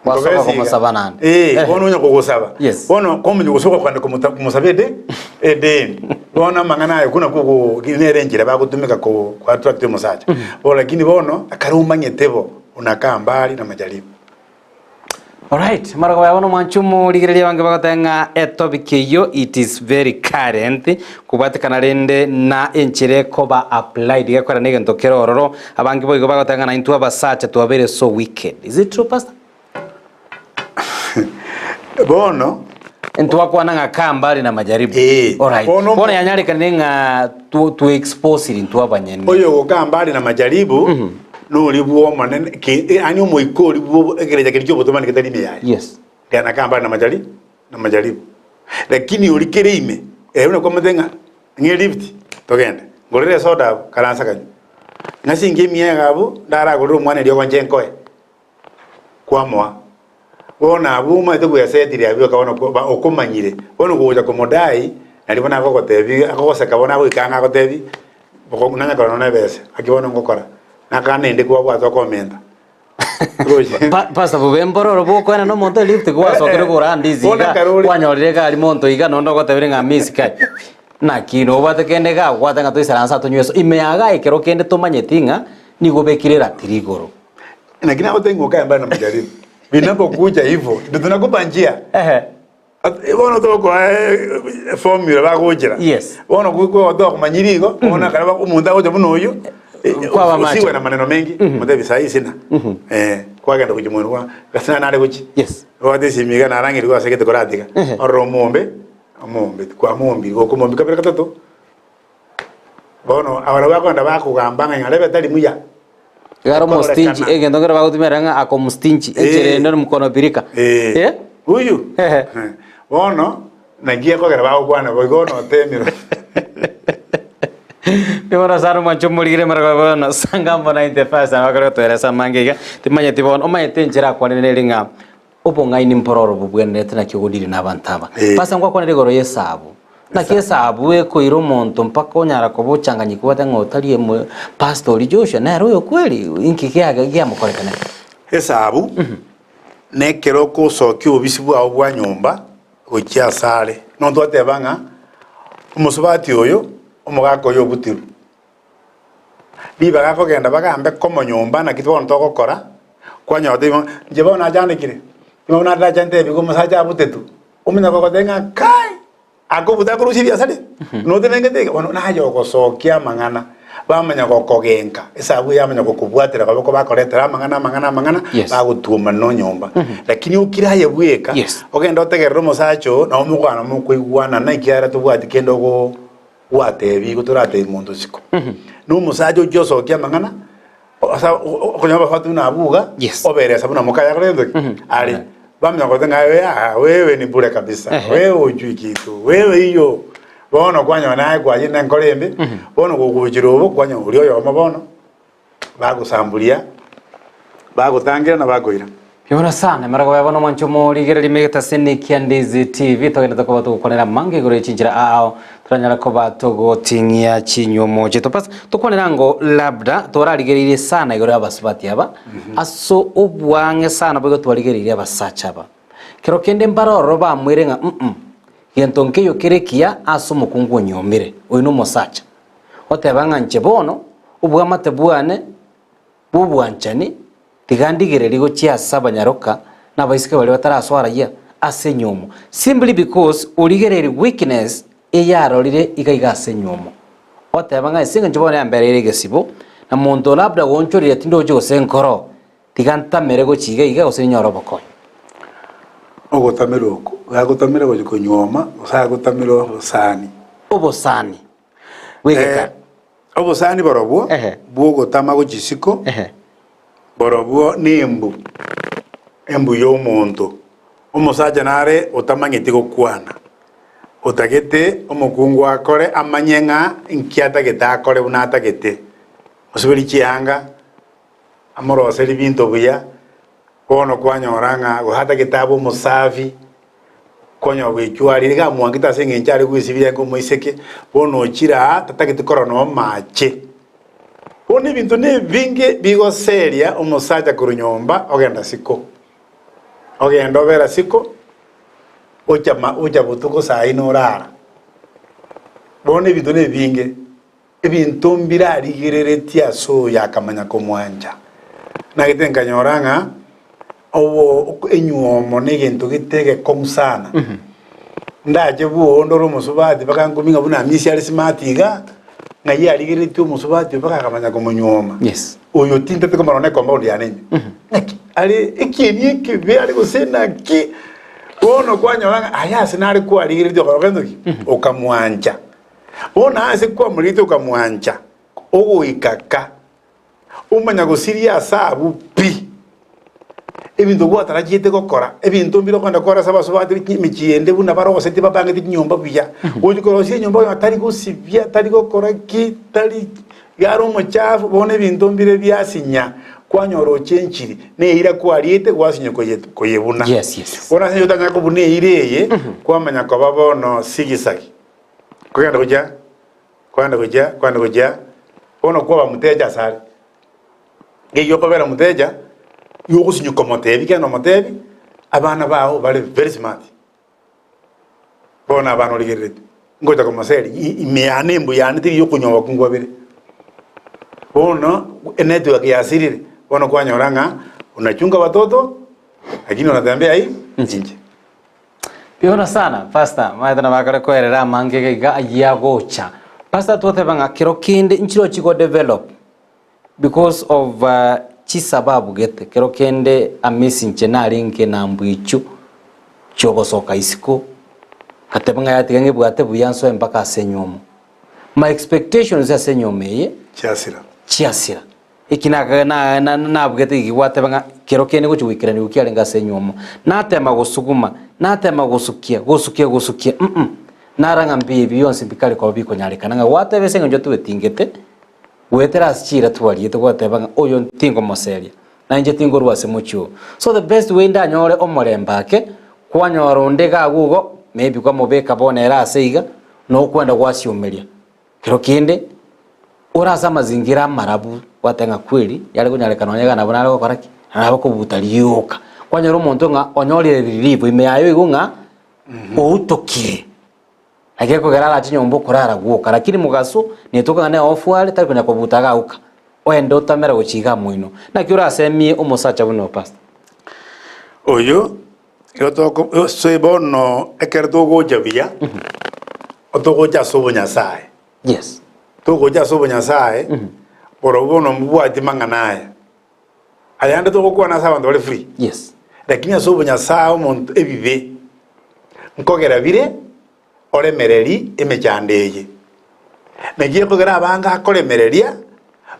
A: Gwasoka
B: Nkobesa iga.
A: komosaba naende.
B: Eh,
A: Ehe.
B: bono onya kogosaba.
A: Yes.
B: Bono komanya gose ogokenda komota komosaba ede edeni. Bono amang'ana ayo kuna kogo nere enchera bagotumeka ko ko attract omosacha. Bo lakini bono ekero omanyete bo unakaa mbali na majaribu.
A: Alright, marogoba ya bono mwanche omorigereria abange bagoteba ng'a etopic eyio it is very current kobwatekana rende na enchera ekoba applied gekogera na egento kere ororo abange boigo bagoteba ng'a naintwe abasacha twabeire so wicked is it true pastor?
B: Bono
A: Ntwakwana ng'a kaa mbali na majaribu.
B: Eh,
A: Alright.
B: bono
A: Bono yanyarekanire ng'a tu tu expose intwe abanyene.
B: oyo ogokaa mbali na majaribu nori bw'Omonene ki yaani omoika oria bwo ekerecha keria ki'obotomani getari ime yaye.
A: Yes.
B: Ndiana kaa mbali na majari na majaribu. Lakini oria kere ime, ere buna kwamanyete ng'a ng'e lift togende, ngorere esoda abwo karansa kanywe, ng'a singe emiega abwo ndaragorere omwana eriogo nche nkoe. Kwamoa. Bono abwo omanyete gwesetire abwo eka bono ba okomanyire, bono gocha komodai, nario bono agogotebi akogoseka bono agoika ang'e agotebi, boko nanye korora nonya ebesa, naki bono ngokora, nakana ende kwabwate okomenta. Roche.
A: Pa- Pastor bobe mbororo bokoena na omonto elift gwasokire kogora ndizi
B: Bono
A: iga
B: ekero ore-
A: kwanyorire egari monto iga nonde ogotebire ng'a miss kai naki nobwate kende iga agwate ng'a toisaranse atonywe eso ime yago aye ekero kende tomanyeti ng'a nigo obekire eratiri igoro.
B: Lakini agotebi ng'a okae mbare na majaribu. Vinapokuja hivyo ndio tunakupa njia.
A: Ehe.
B: At- Bono tokoa eh, formula bagochera.
A: Yes.
B: Bono tokomanyiri igo, bono ekero ba- omonto agocha buna oyio, eh,
A: Kwaba macho.
B: osiwe na maneno mengi, motebi sahi sina. Eh, kwagenda gochia mwenu kwa, gasi nare gochia.
A: Yes.
B: Obwate esimi iga narang'erigwe ase egete koratiga.
A: Ehe.
B: Orore omombe, omombe, kwamombire, gokomombia kabere gatato. Bono abarabwo bakogenda bakogamba ng'a ing'arebe tari muya.
A: Iga are omostingi,
B: Kororekana.
A: egento nkere bagotumera ng'a ako mstingi, enchera
B: Eh.
A: ende mkono birika.
B: Eh.
A: Eh?
B: Huyu.
A: Ehe.
B: Bono naki ekogera bagokwana bo igo bono otemirwe.
A: Nigo sana omwancho omorigire mara bono sangambo 95 sana bakore gotoeresa amange iga timanyeti bono omanyete enchera akwanire neri ng'a obong'aini mpororo bobwenerete naki ogodiri na abanto aba.
B: Eh.
A: Pastor ngwakwanire igoro ya esabu. Naki esabu ekoira omonto mpaka onyara koba ochanganyikwa obwate ng'a otari emo pastor oria Joshua nere oyo kweri inki kiage giamokorekanete.
B: Esabu nekero okosokia obobisi bwao bwa nyomba gochia asare. Nonya twateba ng'a omosubati oyo omogaka oyo obutirwe, ribaga akogenda bagambe komo nyomba naki bono togokora, kwanyora gotebia ng'a inche bono nachandekire, bono narache ntebiwe omosacha abutetwe, omanye kogotebia ng'a kai! Akobuta akorusia ebiasara ebi, notenengete iga, bono naye ogosokia amang'ana, bamanya gokogenka, esabu eye yamanya gokobwatera koboko bakoretera amang'ana amang'ana amang'ana,
A: Yes.
B: bagotuoma nonyomba. Lakini okire aye bweka,
A: Yes.
B: ogende otegerere omosacha oo, nabo mokogana mokoigwanana ekiagera tobwati kende ogo gwatebiigwe toratebi monto isiko. Na omosacha ochia osokia amang'ana, asa okonyora abasubati buna abwo iga,
A: Yes.
B: oberesa buna mokaye akorete ki? Are. Bamanya goteba ng'a wewe aa wewe ni bure kabisa,
A: Ehe.
B: wewe hujui kitu, wewe hiyo. Bono kwanyora naye kwayire na enkoro embe, bono gogochire obo kwanyora oria oyomo bono, bagosamburia, bagotangera na bakoira.
A: Mbuya sana emerego ya bono mwanche omorigereria megetaseni kia Ndizi TV togenderete koba togokwanera amange igoro ye chinchera ao toranyare koba togoting'ia chinywomo chiaito Pastor tokwanera ango labda torarigereirie sana igoro y'abasubati aba ase obwang'e sana boigo twarigereirie abasacha aba kero kende mbare ororo bamoire ng'a mm gento nkeiyo kere ekiya ase omokungu onyomire oyo nomosacha oteba ng'a inche bono obwamate bwane bw'obwanchani, tiga ndigererie gochia ase abanyaroka na abaiseke baria batarasoa raia ase enyiomo, simply because origereiri weakness eyarorire iga iga ase enyiomo. Oteba ng'a ase eng'encho bono yambereire egesibo, na monto labda gonchorire tindochi gose nkoro, tiga ntamere gochia iga iga gose ninyore obokonyi.
B: Ogotamera oko, gagotamera gochia konyuoma, gose agotamera obosani.
A: Obosani bw'egekara.
B: Obosani borobwo
A: Ehe.
B: bw'ogotama gochia isiko,
A: Ehe.
B: borobwo nembu, embu y'omonto. Omosacha nare otamanyeti gokwana, otagete omokungu akore amanye ng'a nki atagete akore buna atagete. Mosiberie chianga, amoroserie binto buya, bono kwanyora ng'a gose atagete abe omosafi, Konya ogwechwarire iga amwangete ase engencho are gwesibia enga omoiseke, bono ochire aa tatageti korora nonya amache. Bono ebinto nebinge bigoseria omosacha korwa nyomba ogenda siko. Ogenda obera siko, ocha ma ocha botuko saa ine orara. Bono ebinto nebinge, ebinto mbirarigereretie ase oyo akamanya komwancha. Nagete nkanyora ng'a obo enywomo na egento gete egekong'u sana. Ndache bwogo ndore omosubati mpaka nkumie ng'a buna Hamisi are smart iga, ng'ai arigereretie omosubati oyo mpaka akamanya komonywoma.
A: Yes.
B: Oyo tintete komorora na ecompound yane ime. Naki are ekieni ekebe are gose naki, bono kwanyora ng'a aya ase nare kwarigereretie okaba gento ki? Okamwancha. Bono ase kwamorigeretie okamwancha, ogoika ka. Omanya gosiria ase abwo pi, ebinto gwatarachiete gokora, ebinto mbire okogenda kore ase abasubati emechie ende buna baroseti babangete chinyomba buya. Gochia korosia enyomba oyo tari gosibia, tari gokora ki, tari iga are omochafu, bono ebinto mbire biasinya, kwanyora ochenchiri, na eira kwariete gwasinya koye koyebuna.
A: Yes, yes.
B: Bono ase eng'encho otanyara kobuna eira eye, kwamanya koba bono sigisagi. Kogenda gochia. Kwanda gochia, kwanda gochia, bono kwaba muteja asare. Ngeiyo okobera muteja, igo ogosinyoka omotebi, kegenda omotebi, abana bao bare very smart. Bono abana origereretie, ngocha komoseri i- ime yane embu yane teri yokonyoa abakungu babere. Bono, enetwork yasirire, bono kwanyora ng'a unachunga watoto, lakini unatembea hii nje.
A: Mbuya sana pastor, maete nabo akare koerera amange iga iga ayio agocha. Pastor twateba ng'a kero kende nchiro chigo develop because of chisababu gete, kero kende amisi inche narenge na mbwichu chiogosoka isiko, ngateba ng'a yatiga ng'ebwate buya nsoe mpaka ase enywomo. My expectations ase enyoma eye
B: Chiasira.
A: chiasira. Eki naka na na nabugete eki gwateba ng'a kero kende gochia goikeranigwa kiarenge ase enywomo. Natema gosuguma, natema gosukia, gosukia gosukia mm nara ng'a mbuya ebi bionsi mbikare koba bikonyarekana ng'a gwateba ase eng'encho twetingete, goetera ase chiira twariete gwateba ng'a oyo tingomoseria, na inche tingorwa ase mochie oo. So the best way ndanyore omorembe ake, kwanyora onde iga agwo igo, maybe kwamobeka bono ere ase iga, nokwenda gwasiomeria. Kero kende, ore ase amazingira amarabu, gwateba ng'a kweri, yare konyarekana onye iga nabo nare gokora ki? Nabo kobuta rioka. Kwanyora omonto ng'a onyorire relief ime yaye oigwe ng'a outokire. Naki ekogera arache nyomba okorara gwoka, lakini mogaso netoka ng'a ne off are tari konya kobuta agauka, oende otamera gochia iga moino. Naki orasemie omosacha buna oyo pastor?
B: Oyo igo toko ase bono ekero togocha buya, otogocha ase obonyasae.
A: Yes.
B: Togocha ase obonyasae, borobwo bono mbobwati mang'ana aya. Ayande togokwana ase abanto bare free.
A: Yes.
B: Lakini ase obonyasae omonto ebibe nkogera bire oremereri emechando eye. Naki ekogera abange akoremereria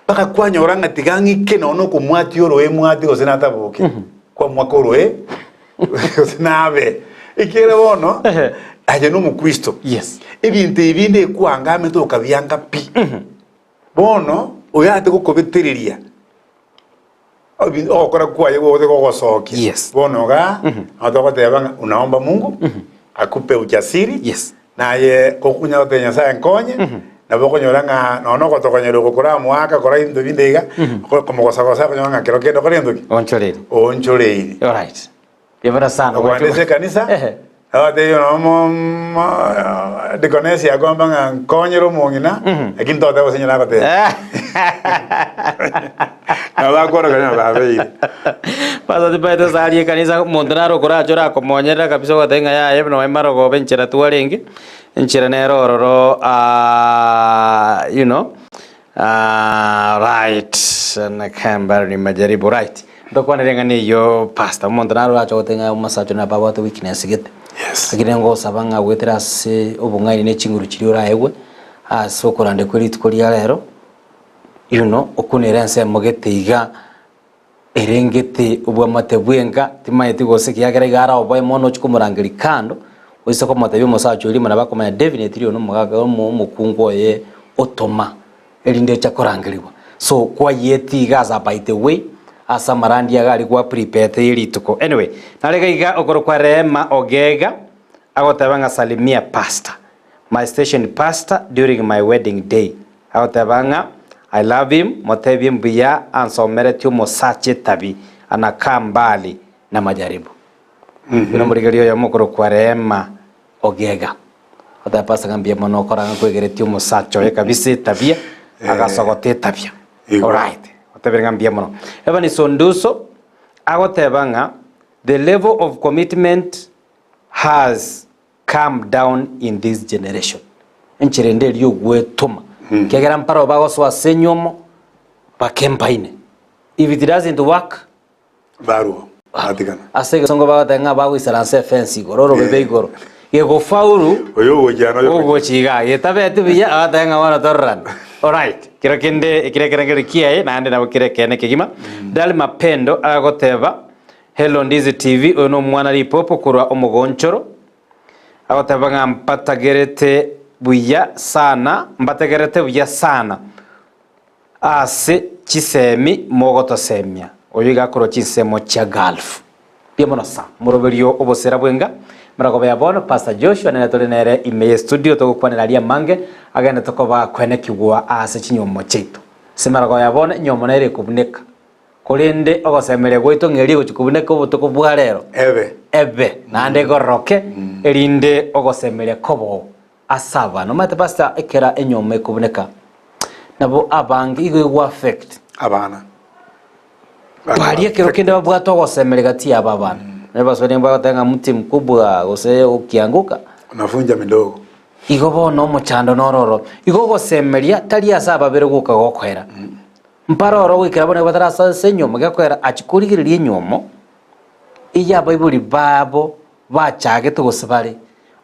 B: mpaka kwanyora ng'a tiga ng'ike nonya na okomwatia oroe mwati gose nataboke, kwamwaka oroe gose nabe. Ekiagera bono aye na omokristo,
A: Yes.
B: ebinto ebi binde ekwangamete okabianga pi. Bono oyo ate gokobetereria obi- ogokora kwaye gose gogosokia.
A: Yes.
B: Bono igaa, nabo togoteba ng'a unaomba Mungu akupe ujasiri,
A: Yes.
B: naye kokonya gotebia Nyasaye nkonye, nabo okonyora ng'a nonya na ogotokonyera oko koramoaka kora ebinto binde iga, komogosagosa okonyora ng'a kero kende okore gento ki?
A: Onchoreiri.
B: Oonchoreiri.
A: Alright. Bibora sana.
B: Okogenda ase ekanisa,
A: Ehe.
B: abatebi nomo deaconess akomba ng'a nkonyere omong'ina, lakini toteba gose nyina agoteba. Nabo bakworokereria ng'a babeire.
A: Pastor tibaete ase aria ekanisa omonto nare okoracha orakomonyerera kabisa ogoteba ng'a yaya buna marogoba enchera twarenge, enchera nere ororo you know. Right, nakambaro ni majaribu right. Ntokwanere eng'ana eyio pastor, omonto naro orache goteba ng'a omosacha one nabo abwate weakness gete.
B: Yes.
A: Lakini ngosaba ng'a goetera ase obong'aini ne chinguru chiria oraegwe, ase okoranda kwe rituko ria rero, you know, okunere ensemo gete iga, Erengete obwamate bw'enka, timanyeti gose ekiagera iga araoboe mono ochie komorangeria kando, oise komotebia omosacha oria mana bakomanya definitely oyo nomogaka omo omokungu oye otoma erinde ocha korangerigwa. So kwayeti iga as a by the way ase amarandia iga aria gwa prepare ye rituko. Anyway, nare iga iga okorokwa Rehema Ogega agoteba ng'a salimia pastor, my station pastor during my wedding day. Agoteba ng'a I love him, motebie mbuya ansomeretie omosacha etabi, anakaa mbali na majaribu. Buna omorigereria oyomo okorokwa Rehema Ogega. Agoteba pastor ng'a mbuya mono okora ng'a kwegeretie omosacha oye kabisa etabia, agasogota etabia.
B: Igo.
A: Alright, otebire ng'a mbuya mono. Evans Onduso agoteba ng'a the level of commitment has Come down in this generation. Enchera ende eria ogwetoma. Ekiagera mparao bagosoa ase enyomo bakembaine. If it doesn't work,
B: Barwo batigana.
A: ase egesongo bagoteba ng'a bagoisaransa efence igoro orobebe igoro. Gegofaulu
B: Oyo ogochia noyo ogochia.
A: ogochia igaa getabeti buya agateba ng'a bono tororane. Alright, kero kende ekero ekerengererio kiaye naende nabo kere ekeene kegima. Dali Mapendo agoteba Hello Ndizi TV, oyo nomwana ripopo korwa omogonchoro, agoteba ng'a mpatagerete buya sana, mbategerete buya sana ase chisemi mogotosemia. Oyo iga akorwa chinsemo chia Gulf. Mbuya mono sa moroberio obosera bwenga maragoba ya bono Pastor Joshua nere tore nere ime ye studio togokwanera aria amange agende tokoba kwenekigwa ase chinywomo chiaito. Ase maragoba ya bono enywomo nere ekobuneka. Korende ogosemeria gwaito ng'eria gochia kobuneka obotuko bwa rero,
B: Ebe.
A: ebe, naende egororoke, erinde ogosemeria koboo ase abana. Omanyete pastor, ekera enyomba ekobuneka, nabo abange igo ego affect.
B: Abana.
A: Baria ekero kende babwate ogosemeria gati yabo abana. Nabo abaswahili bagoteba ng'a mti mkubwa gose ukianguka.
B: Unavunja midogo.
A: Igo bono omochando noro oro. Igo ogosemeria tari ase ababere goka gokoera. Mpare oro goikera bono batarasoa ase enyiomo gekoera achia korigereria enyiomo eyio abaibori babo bachagete gose bare,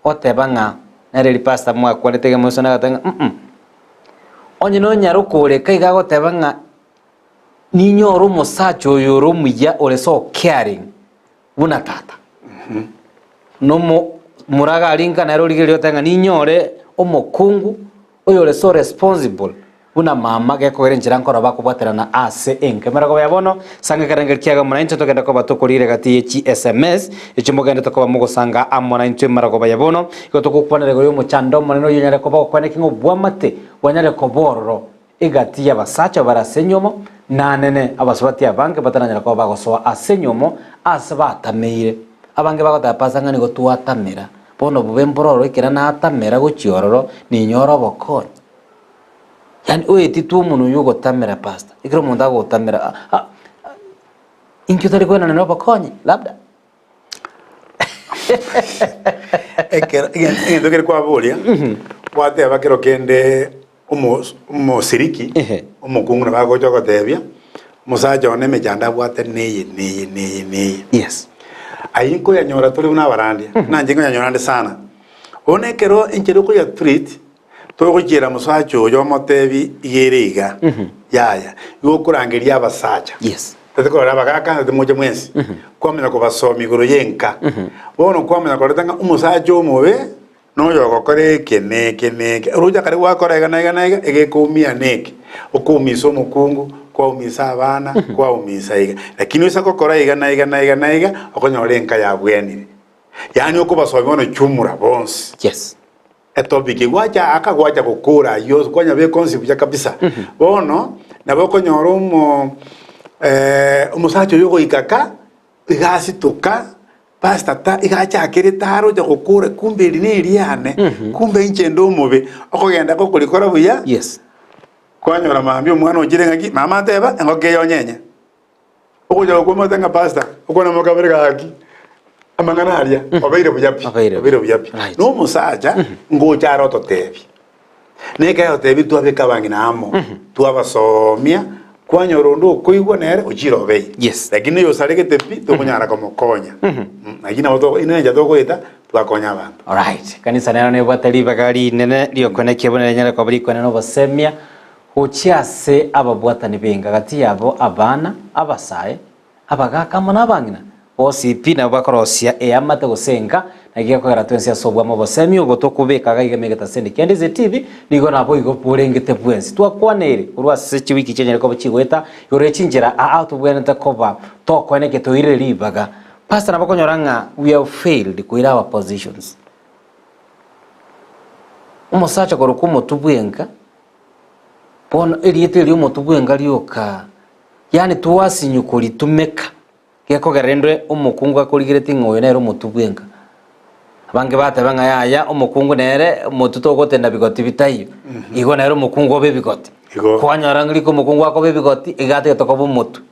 A: oteba ng'a nere eri pastor mwakwanete iga moisane agateba ng'a mm. Onye nonyare okooreka iga agoteba ng'a ninyore omosacha oyo ore omuya ore so caring buna tata. Nomo moraga aria nka nere origereria otebe ng'a ninyore omokungu oyore so responsible buna mama gekogera enchera nkoro bakobwaterana ase enka. Emerogoba ya bono, sanga ekerengerio kiago amo naintwe togende koba tokorire gati ye chi sms echio mogendete koba mogosanga amo naintwe emerogoba ya bono. Igo togokwanera igoro y'omochando omonene oyio onyare koba gokwaneki ng'a obwamate bwanyare koba ororo egati y'abasacha bare ase enyomo, na anene abasubati abange bataranyara koba bagosoa ase enyomo ase batameire. Abange bagoteba Pastor ng'a nigo twatamera, bono bobe mbororo ekero natamera gochia ororo ninyore obokonyi. Yaani oetitwe omonwe oywo ogotamera pastor, ekero omonto agotamera ah ah inki otari koenana na obokonyi labda.
B: Ekero egento kere kwaboria, gwateba kero kende omo omosiriki,
A: Ehe.
B: omokungu nabo agocha gotebia, omosacha one emechando abwate neye neye neye neye.
A: Yes.
B: Ayio nkoyanyora tore buna abarandia, nanche nkoyanyora ande sana. Bono ekero enchera okoya treat, togochiera omosacha oyo omotebi iga ere iga, yaya, igo okorangeria abasacha.
A: Yes.
B: Tari korora abagaaka ng'a timoche mwensi, kwamanya kobasomia igoro y'enka. Bono kwamanya koreta ng'a omosacha omobe noyo ogokora eke na eke na eke. Oroche akare gwakora iga na iga na iga, egekoumia na eke. Okoumisa omokungu, kwaumisa abana, kwaumisa iga. Lakini oisa gokora iga na iga na iga na iga, okonyora enka yabwenire. Yaani okobasomia bono chumura bonsi.
A: Yes.
B: Etopic gwacha aka gwacha gokora ayio kwanyabeka onsi buya kabisa. Bono nabo okonyora omo omosacha oyo ogoika ka iga asitoka pastor ta iga achakerete aroche gokora kumbe eri ne eriane kumbe inche inde omobe okogenda gokorikora buya
A: Yes.
B: kwanyora mambia omwana ochire ng'aki mama ateba engoko eye onyenye. Ogocha gokwamata ng'a pastor, okwana mokabere gaki, amang'ana aria obeire buya pi,
A: Obeire
B: obeire buya pi.
A: Right.
B: Na omosacha ngocha are ototebia, na ekero agotebia twabeka abang'ina amo, twabasomia, kwanyora onde okoigwa nere ochire obeire.
A: Yes.
B: Lakini oyo osaregete pi, tokonyara komokonya. Lakini nabo to ine enchera togoeta, twakonya abanto.
A: Alright, kanisa nero nebwate ribaga rinene riokonekia buna rinyare koba rikwane nobosemia Gochia ase ababwatani b'enka gati yabo abana, abasae, abagaaka amo nabang'ina, bonsi pi nabo bakorosia eamate gose enka, naki gekogera twensi ase obwamo obosemi obo tokobeka iga iga emegetaseni kende ase etibi, nigo naboigo borengete bwensi. Twakwaneire korwa ase chiwiki chianyare koba chigoeta igoro ye chinchera aa tobwenerete koba tokoenekia toirire ribaga. Pastor nabo okonyora ng'a we have failed koira our positions. Omosacha korokwa omotwe bw'enka. Bono erieta erio omotwe bw'enga rioka, yaani twasinywa koritumeka, gekogera rende omokungu akorigeretie ng'a oyo nere omotwe bw'enga. Abange bateba ng'a yaya omokungu nere omotwe togotenda bigoti bitaiyo, igo nere omokungu obe ebigoti.
B: Igo.
A: Kwanyora ng'a rika omokungu akoba ebigoti, iga atagete koba omotwe.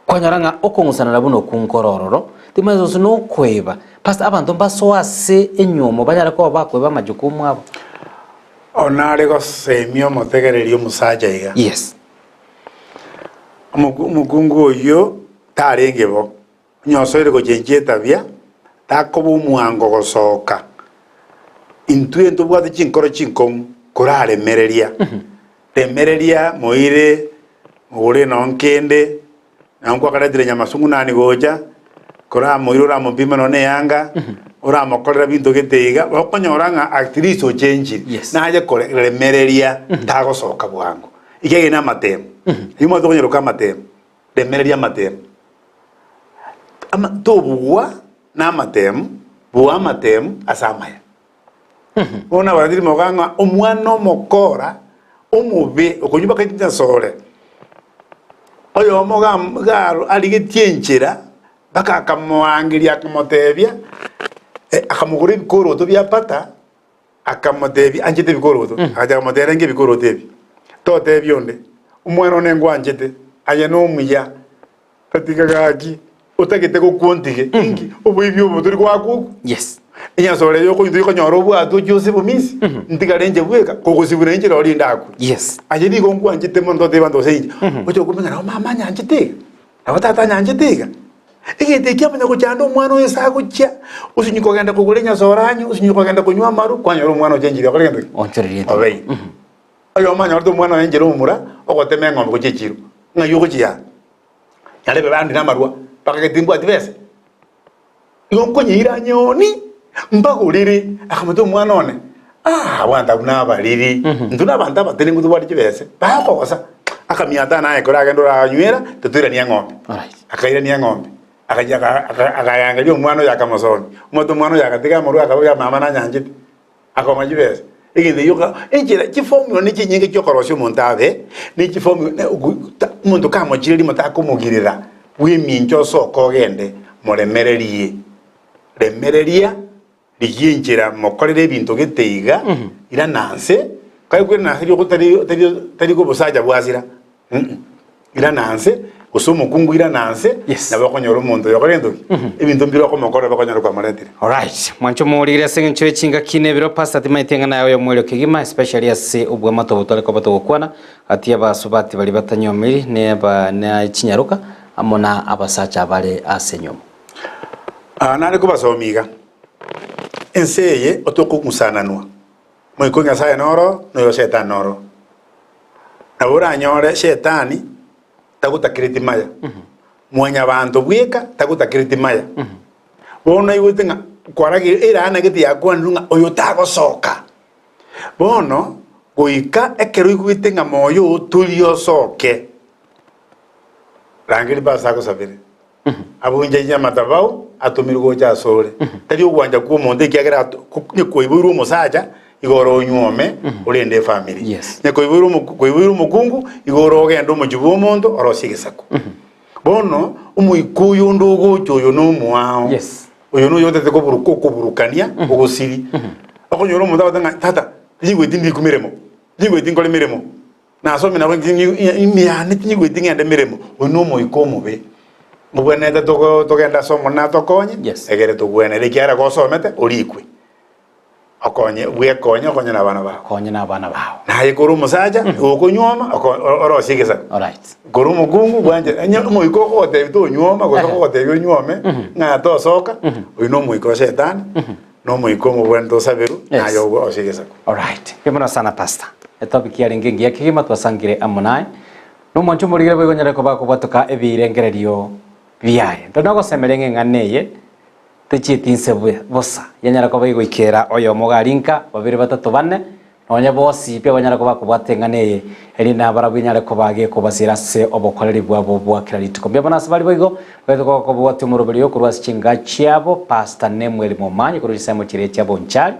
A: Kwanyora ng'a okong'usanana buna okwo nkore ororo, timanyeti gose nokoeba. Pastor, abanto mbasoe ase enyiomo banyare koba bakoeba amajukumu abo.
B: Onare gosemia omotegereri omosacha iga.
A: Yes.
B: Omoku- Omokungu oyio tarenge bo, onye osoire gochenchia etabia, takoba omwango gosoka. Intwe ntobwate chinkoro chinkong'u koraremereria. Remereria moire mogore nonye kende, nonye kwakaretire nyamasungu nani gocha, koramoire oramopime nonye na eyanga, oramokorera binto gete iga, okonyora ng'a at least ochenchire.
A: Yes.
B: Naye kore remereria tagosoka bwango. Ekiagera na amatemo. Eyio omanyete okonyeroka amatemo, remereria amatemo. Ama tobugwa na amatemo, bua amatemo ase amaya. Bono abaratiri moga ng'a omwana omokora omobe okonywa baka chinyasore, oyomo ga- ga arigetie enchera mpaka akamoangeria akamotebia, akamogora ebikoroto bia pata, akamotebia anchete ebikoroto, agacha akamotebia renge ebikoroto ebi, totebia onde, omwana one ngwanchete, aye nomuya. Tatiga gaki, otagete gokwa ontige. Inki? Oboibi obo tori goaka okwo?
A: Yes.
B: Enyasore eye okointo okonyora obwate ochie osibe misi, ntigare inche bweka, kogosibwa na inche rirorio ndakwe.
A: Yes.
B: Aye nigo nkwanchete mono totebe abanto gose inche. Oche okomenya nabo mama anyanchete iga, nabo tata anyanchete iga. Egento eki amanya gochanda omwana oye ase agochia, osinye kogenda kogora enyasore anywe, osinye kogenda konywa amaru, kwanyora omwana ochenchire okore gento ki?
A: Onchoreria
B: Obeire. Oyomo anyorete omwana oye enchera omomura, ogotema eng'ombe gochia echiro, ng'ai ogochia aa? Nyarebe bande namarwa, bakagete timbwati besa. Igo nkonyeira nyeoni, mbagorere. Akamotebia omwana one, Ah, abanto abwo nabariri, intwe nabanto abatenenku tobwate chibesa, bakogosa. Akamiata naye ekero agenda oranywera, totoirania eng'ombe.
A: Alright.
B: Akairania eng'ombe, akachia aka- aka- akayangeria omwana oyo akamosomia. Omanyete omwana oyo agatiga amarwa akaboria mama nanyanchete. Akong'a chibesa. Egento ekio ka enchera chiformula ne chinyinge chiokorosia omonto abe, ne chiformula ne ogo ta omonto kamochire rimo takomogirera bwemincha osoke ogende moremererie. Remereria, rigia enchera mokorere ebinto gete iga, irana nse, kae koirana nse rioko tari tari tari kobosacha bwasira mm irana nse, gose omokungu irana nse,
A: Yes.
B: nabo okonyora omonto oyo okore gento ki? Ebinto mbire okomokorera bakonyora kwamoretire.
A: Alright, mwanche omorigire ase eng'encho ye chingaki na ebiro pastor timaeti eng'ana yago y'omoerio kegima especially ase obwamato obo tware koba togokwana gati y'abasubati baria batanyomiri ne aba ne chinyaroka amo na abasacha abare ase enyiomo.
B: Aa nare kobasomia iga, ense eye otokong'usananwa, Moika o Nyasae noro, na oyo o Shetani noro. Nabo oranyore Shetani tagotakereti maya, Mwanyabanto bweka tagotakereti maya. Bono naigwete ng'a kwaragire eraana gete yakwanirwe ng'a oyo tagosoka. Bono goika ekero oigwete ng'a moyo oo tori osoke, rangeria pastor agosabere. Abuncheche amatabau atomirwe gocha asore, tari ogwancha kw'omonto ekiagera ato- ko- onye koiboirwe omosacha igo ore onyuome orende efamiri.
A: Yes.
B: Onye koiboirwe omo- koiboirwe omokungu igo ore ogende omochie bw'omonto orosie egesaku. Bono omoika oyo onde ogocha oyo na omoao,
A: Yes.
B: oyo noyo otete koburuka okoburukania ogosiri. Okonyora omonto agote ng'a tata tinyigweti ndiku meremo, tinyigweti nkore meremo. Nasomire nabo ime yane tinyigweti ng'ende emeremo, oyio nomoika omobe. Obwenerete togo togende ase Omonene atokonye,
A: Yes.
B: egere togwenere ekiagera gosomete orikwe. Okonye bwekonye okonye na abana bao.
A: Konye na abana bao.
B: Naye kore omosacha, gokonyuoma oko orosie egesaku.
A: Alright.
B: Kore omokungu bwanche onye omoika ogogotebi tonyuoma gose
A: Ehe.
B: ogogotebi onyuome, ng'a tosoka, oyio nomoika o shetani, nomoika omobwenerete osaberwe,
A: Yes.
B: naye osie egesaku.
A: Alright. Mbuya sana pastor. Etopic yarenge engiya kegima twasangire amo naye. Nomwancho omorigere boigo onyare koba akobwatoka ebirengererio biaye. Ntore nogosemeria ng'a eng'ana eye techieti inse bosa, yanyara koba egoikera oyomo iga aria nka, babere batato bane, nonye bonsi pi abanyare koba akobwata eng'ana eye, erinde nabarabwo enyare koba gekobasira ase obokoreri bwabo bwa kera rituko. Mbuya mono ase baria boigo baete kobwatia omoroberi oyo korwa ase chinga chiabo, Pastor Nemuel Momanyi korwa chinsemo chiria chia Bonchari,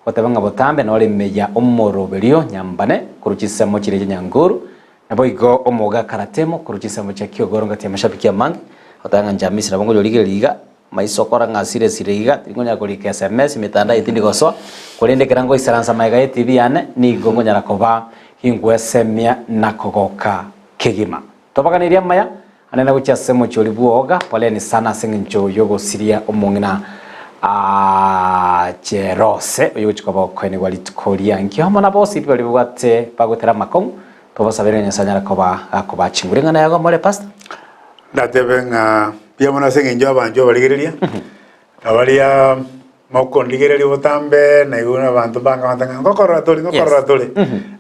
A: Goteba ng'a botambe nore ime ya omoroberio nyambane korwa chinsemo chiria chia Nyanguru, naboigo omogaka Ratemo korwa chinsemo chia Kiogoro ngati amashabiki amange, goteba ng'a Njamisi nabo ngonyorigereria iga, maiso okora ng'a asire sire iga, tingonyara korika sms emetandao eye tindi gosoa, korende ekero ngoisaransa magega ye TV yane, nigo ngonyara koba gingwesemia na kogoka kegima. Tobaganerie amaya, anene gochia ase omochie oria bw'Oga, poleni sana ase engencho y'ogosiria omong'ina Cherose, oyogochia koba okoenigwa rituko riankio, amo na bonsi pi baria babwate bagotera amakong'u, tobasabere ng'a Nyasae anyare koba gakobaa chinguru. Eng'ana yago more Pastor?
B: Ndatebe ng'a mbuya mono ase eng'encho y'abanchwa abarigereria, na baria mokondigereria botambe, naigure abanto mbangabanta ng'a ngokorora tore, ngokorora
A: Yes.
B: tore.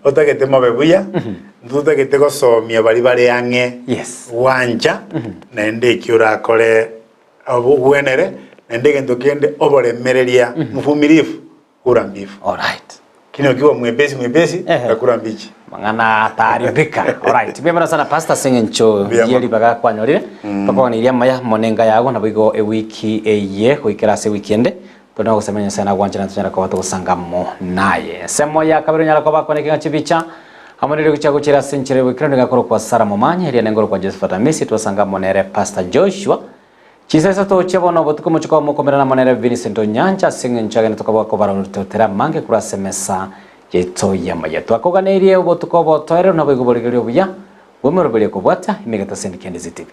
B: Otagete mobe buya, ntotagete gosomia baria bare ang'e
A: Yes.
B: gwancha, naende ekio orakore obogwenere, naende egento kende oboremereria, mvumilivu hula mbivu.
A: Alright.
B: Lakini ukiwa mwepesi mwepesi
A: Ehe.
B: utakula mbichi.
A: Mang'ana ataribika. Alright. Mbuya mono sana pastor ase eng'encho
B: Mbuya
A: ye
B: mono.
A: ribaga kwanyorire. Tokoganiria amaya mono enga yago naboigo ewiki eye goikera ase ewiki ende. Tore nogosemia Nyasaye nagwanchera tonyare koba togosanga amo naye. Ensemo ya kabere onyare koba kwaneke ng'a chibicha amo nerio gochia gochira ase enchera y'oboikeranu nigo akorokwa Sarah Momanyi eria nengoro kwa Josephat Amisi twasanga amo nere Pastor Joshua Chinsa isato chia bono obotuko mochie koba mokomerana amo nere Vincent Onyancha ase eng'encho agende tokaboa kobarototera amange korwa ase emesa yaito y'amaya. Twakoganeirie obotuko obotoereru naboigo borigereria obuya bw'emeroberio ekobwata emegata ase Ndikende ZTV.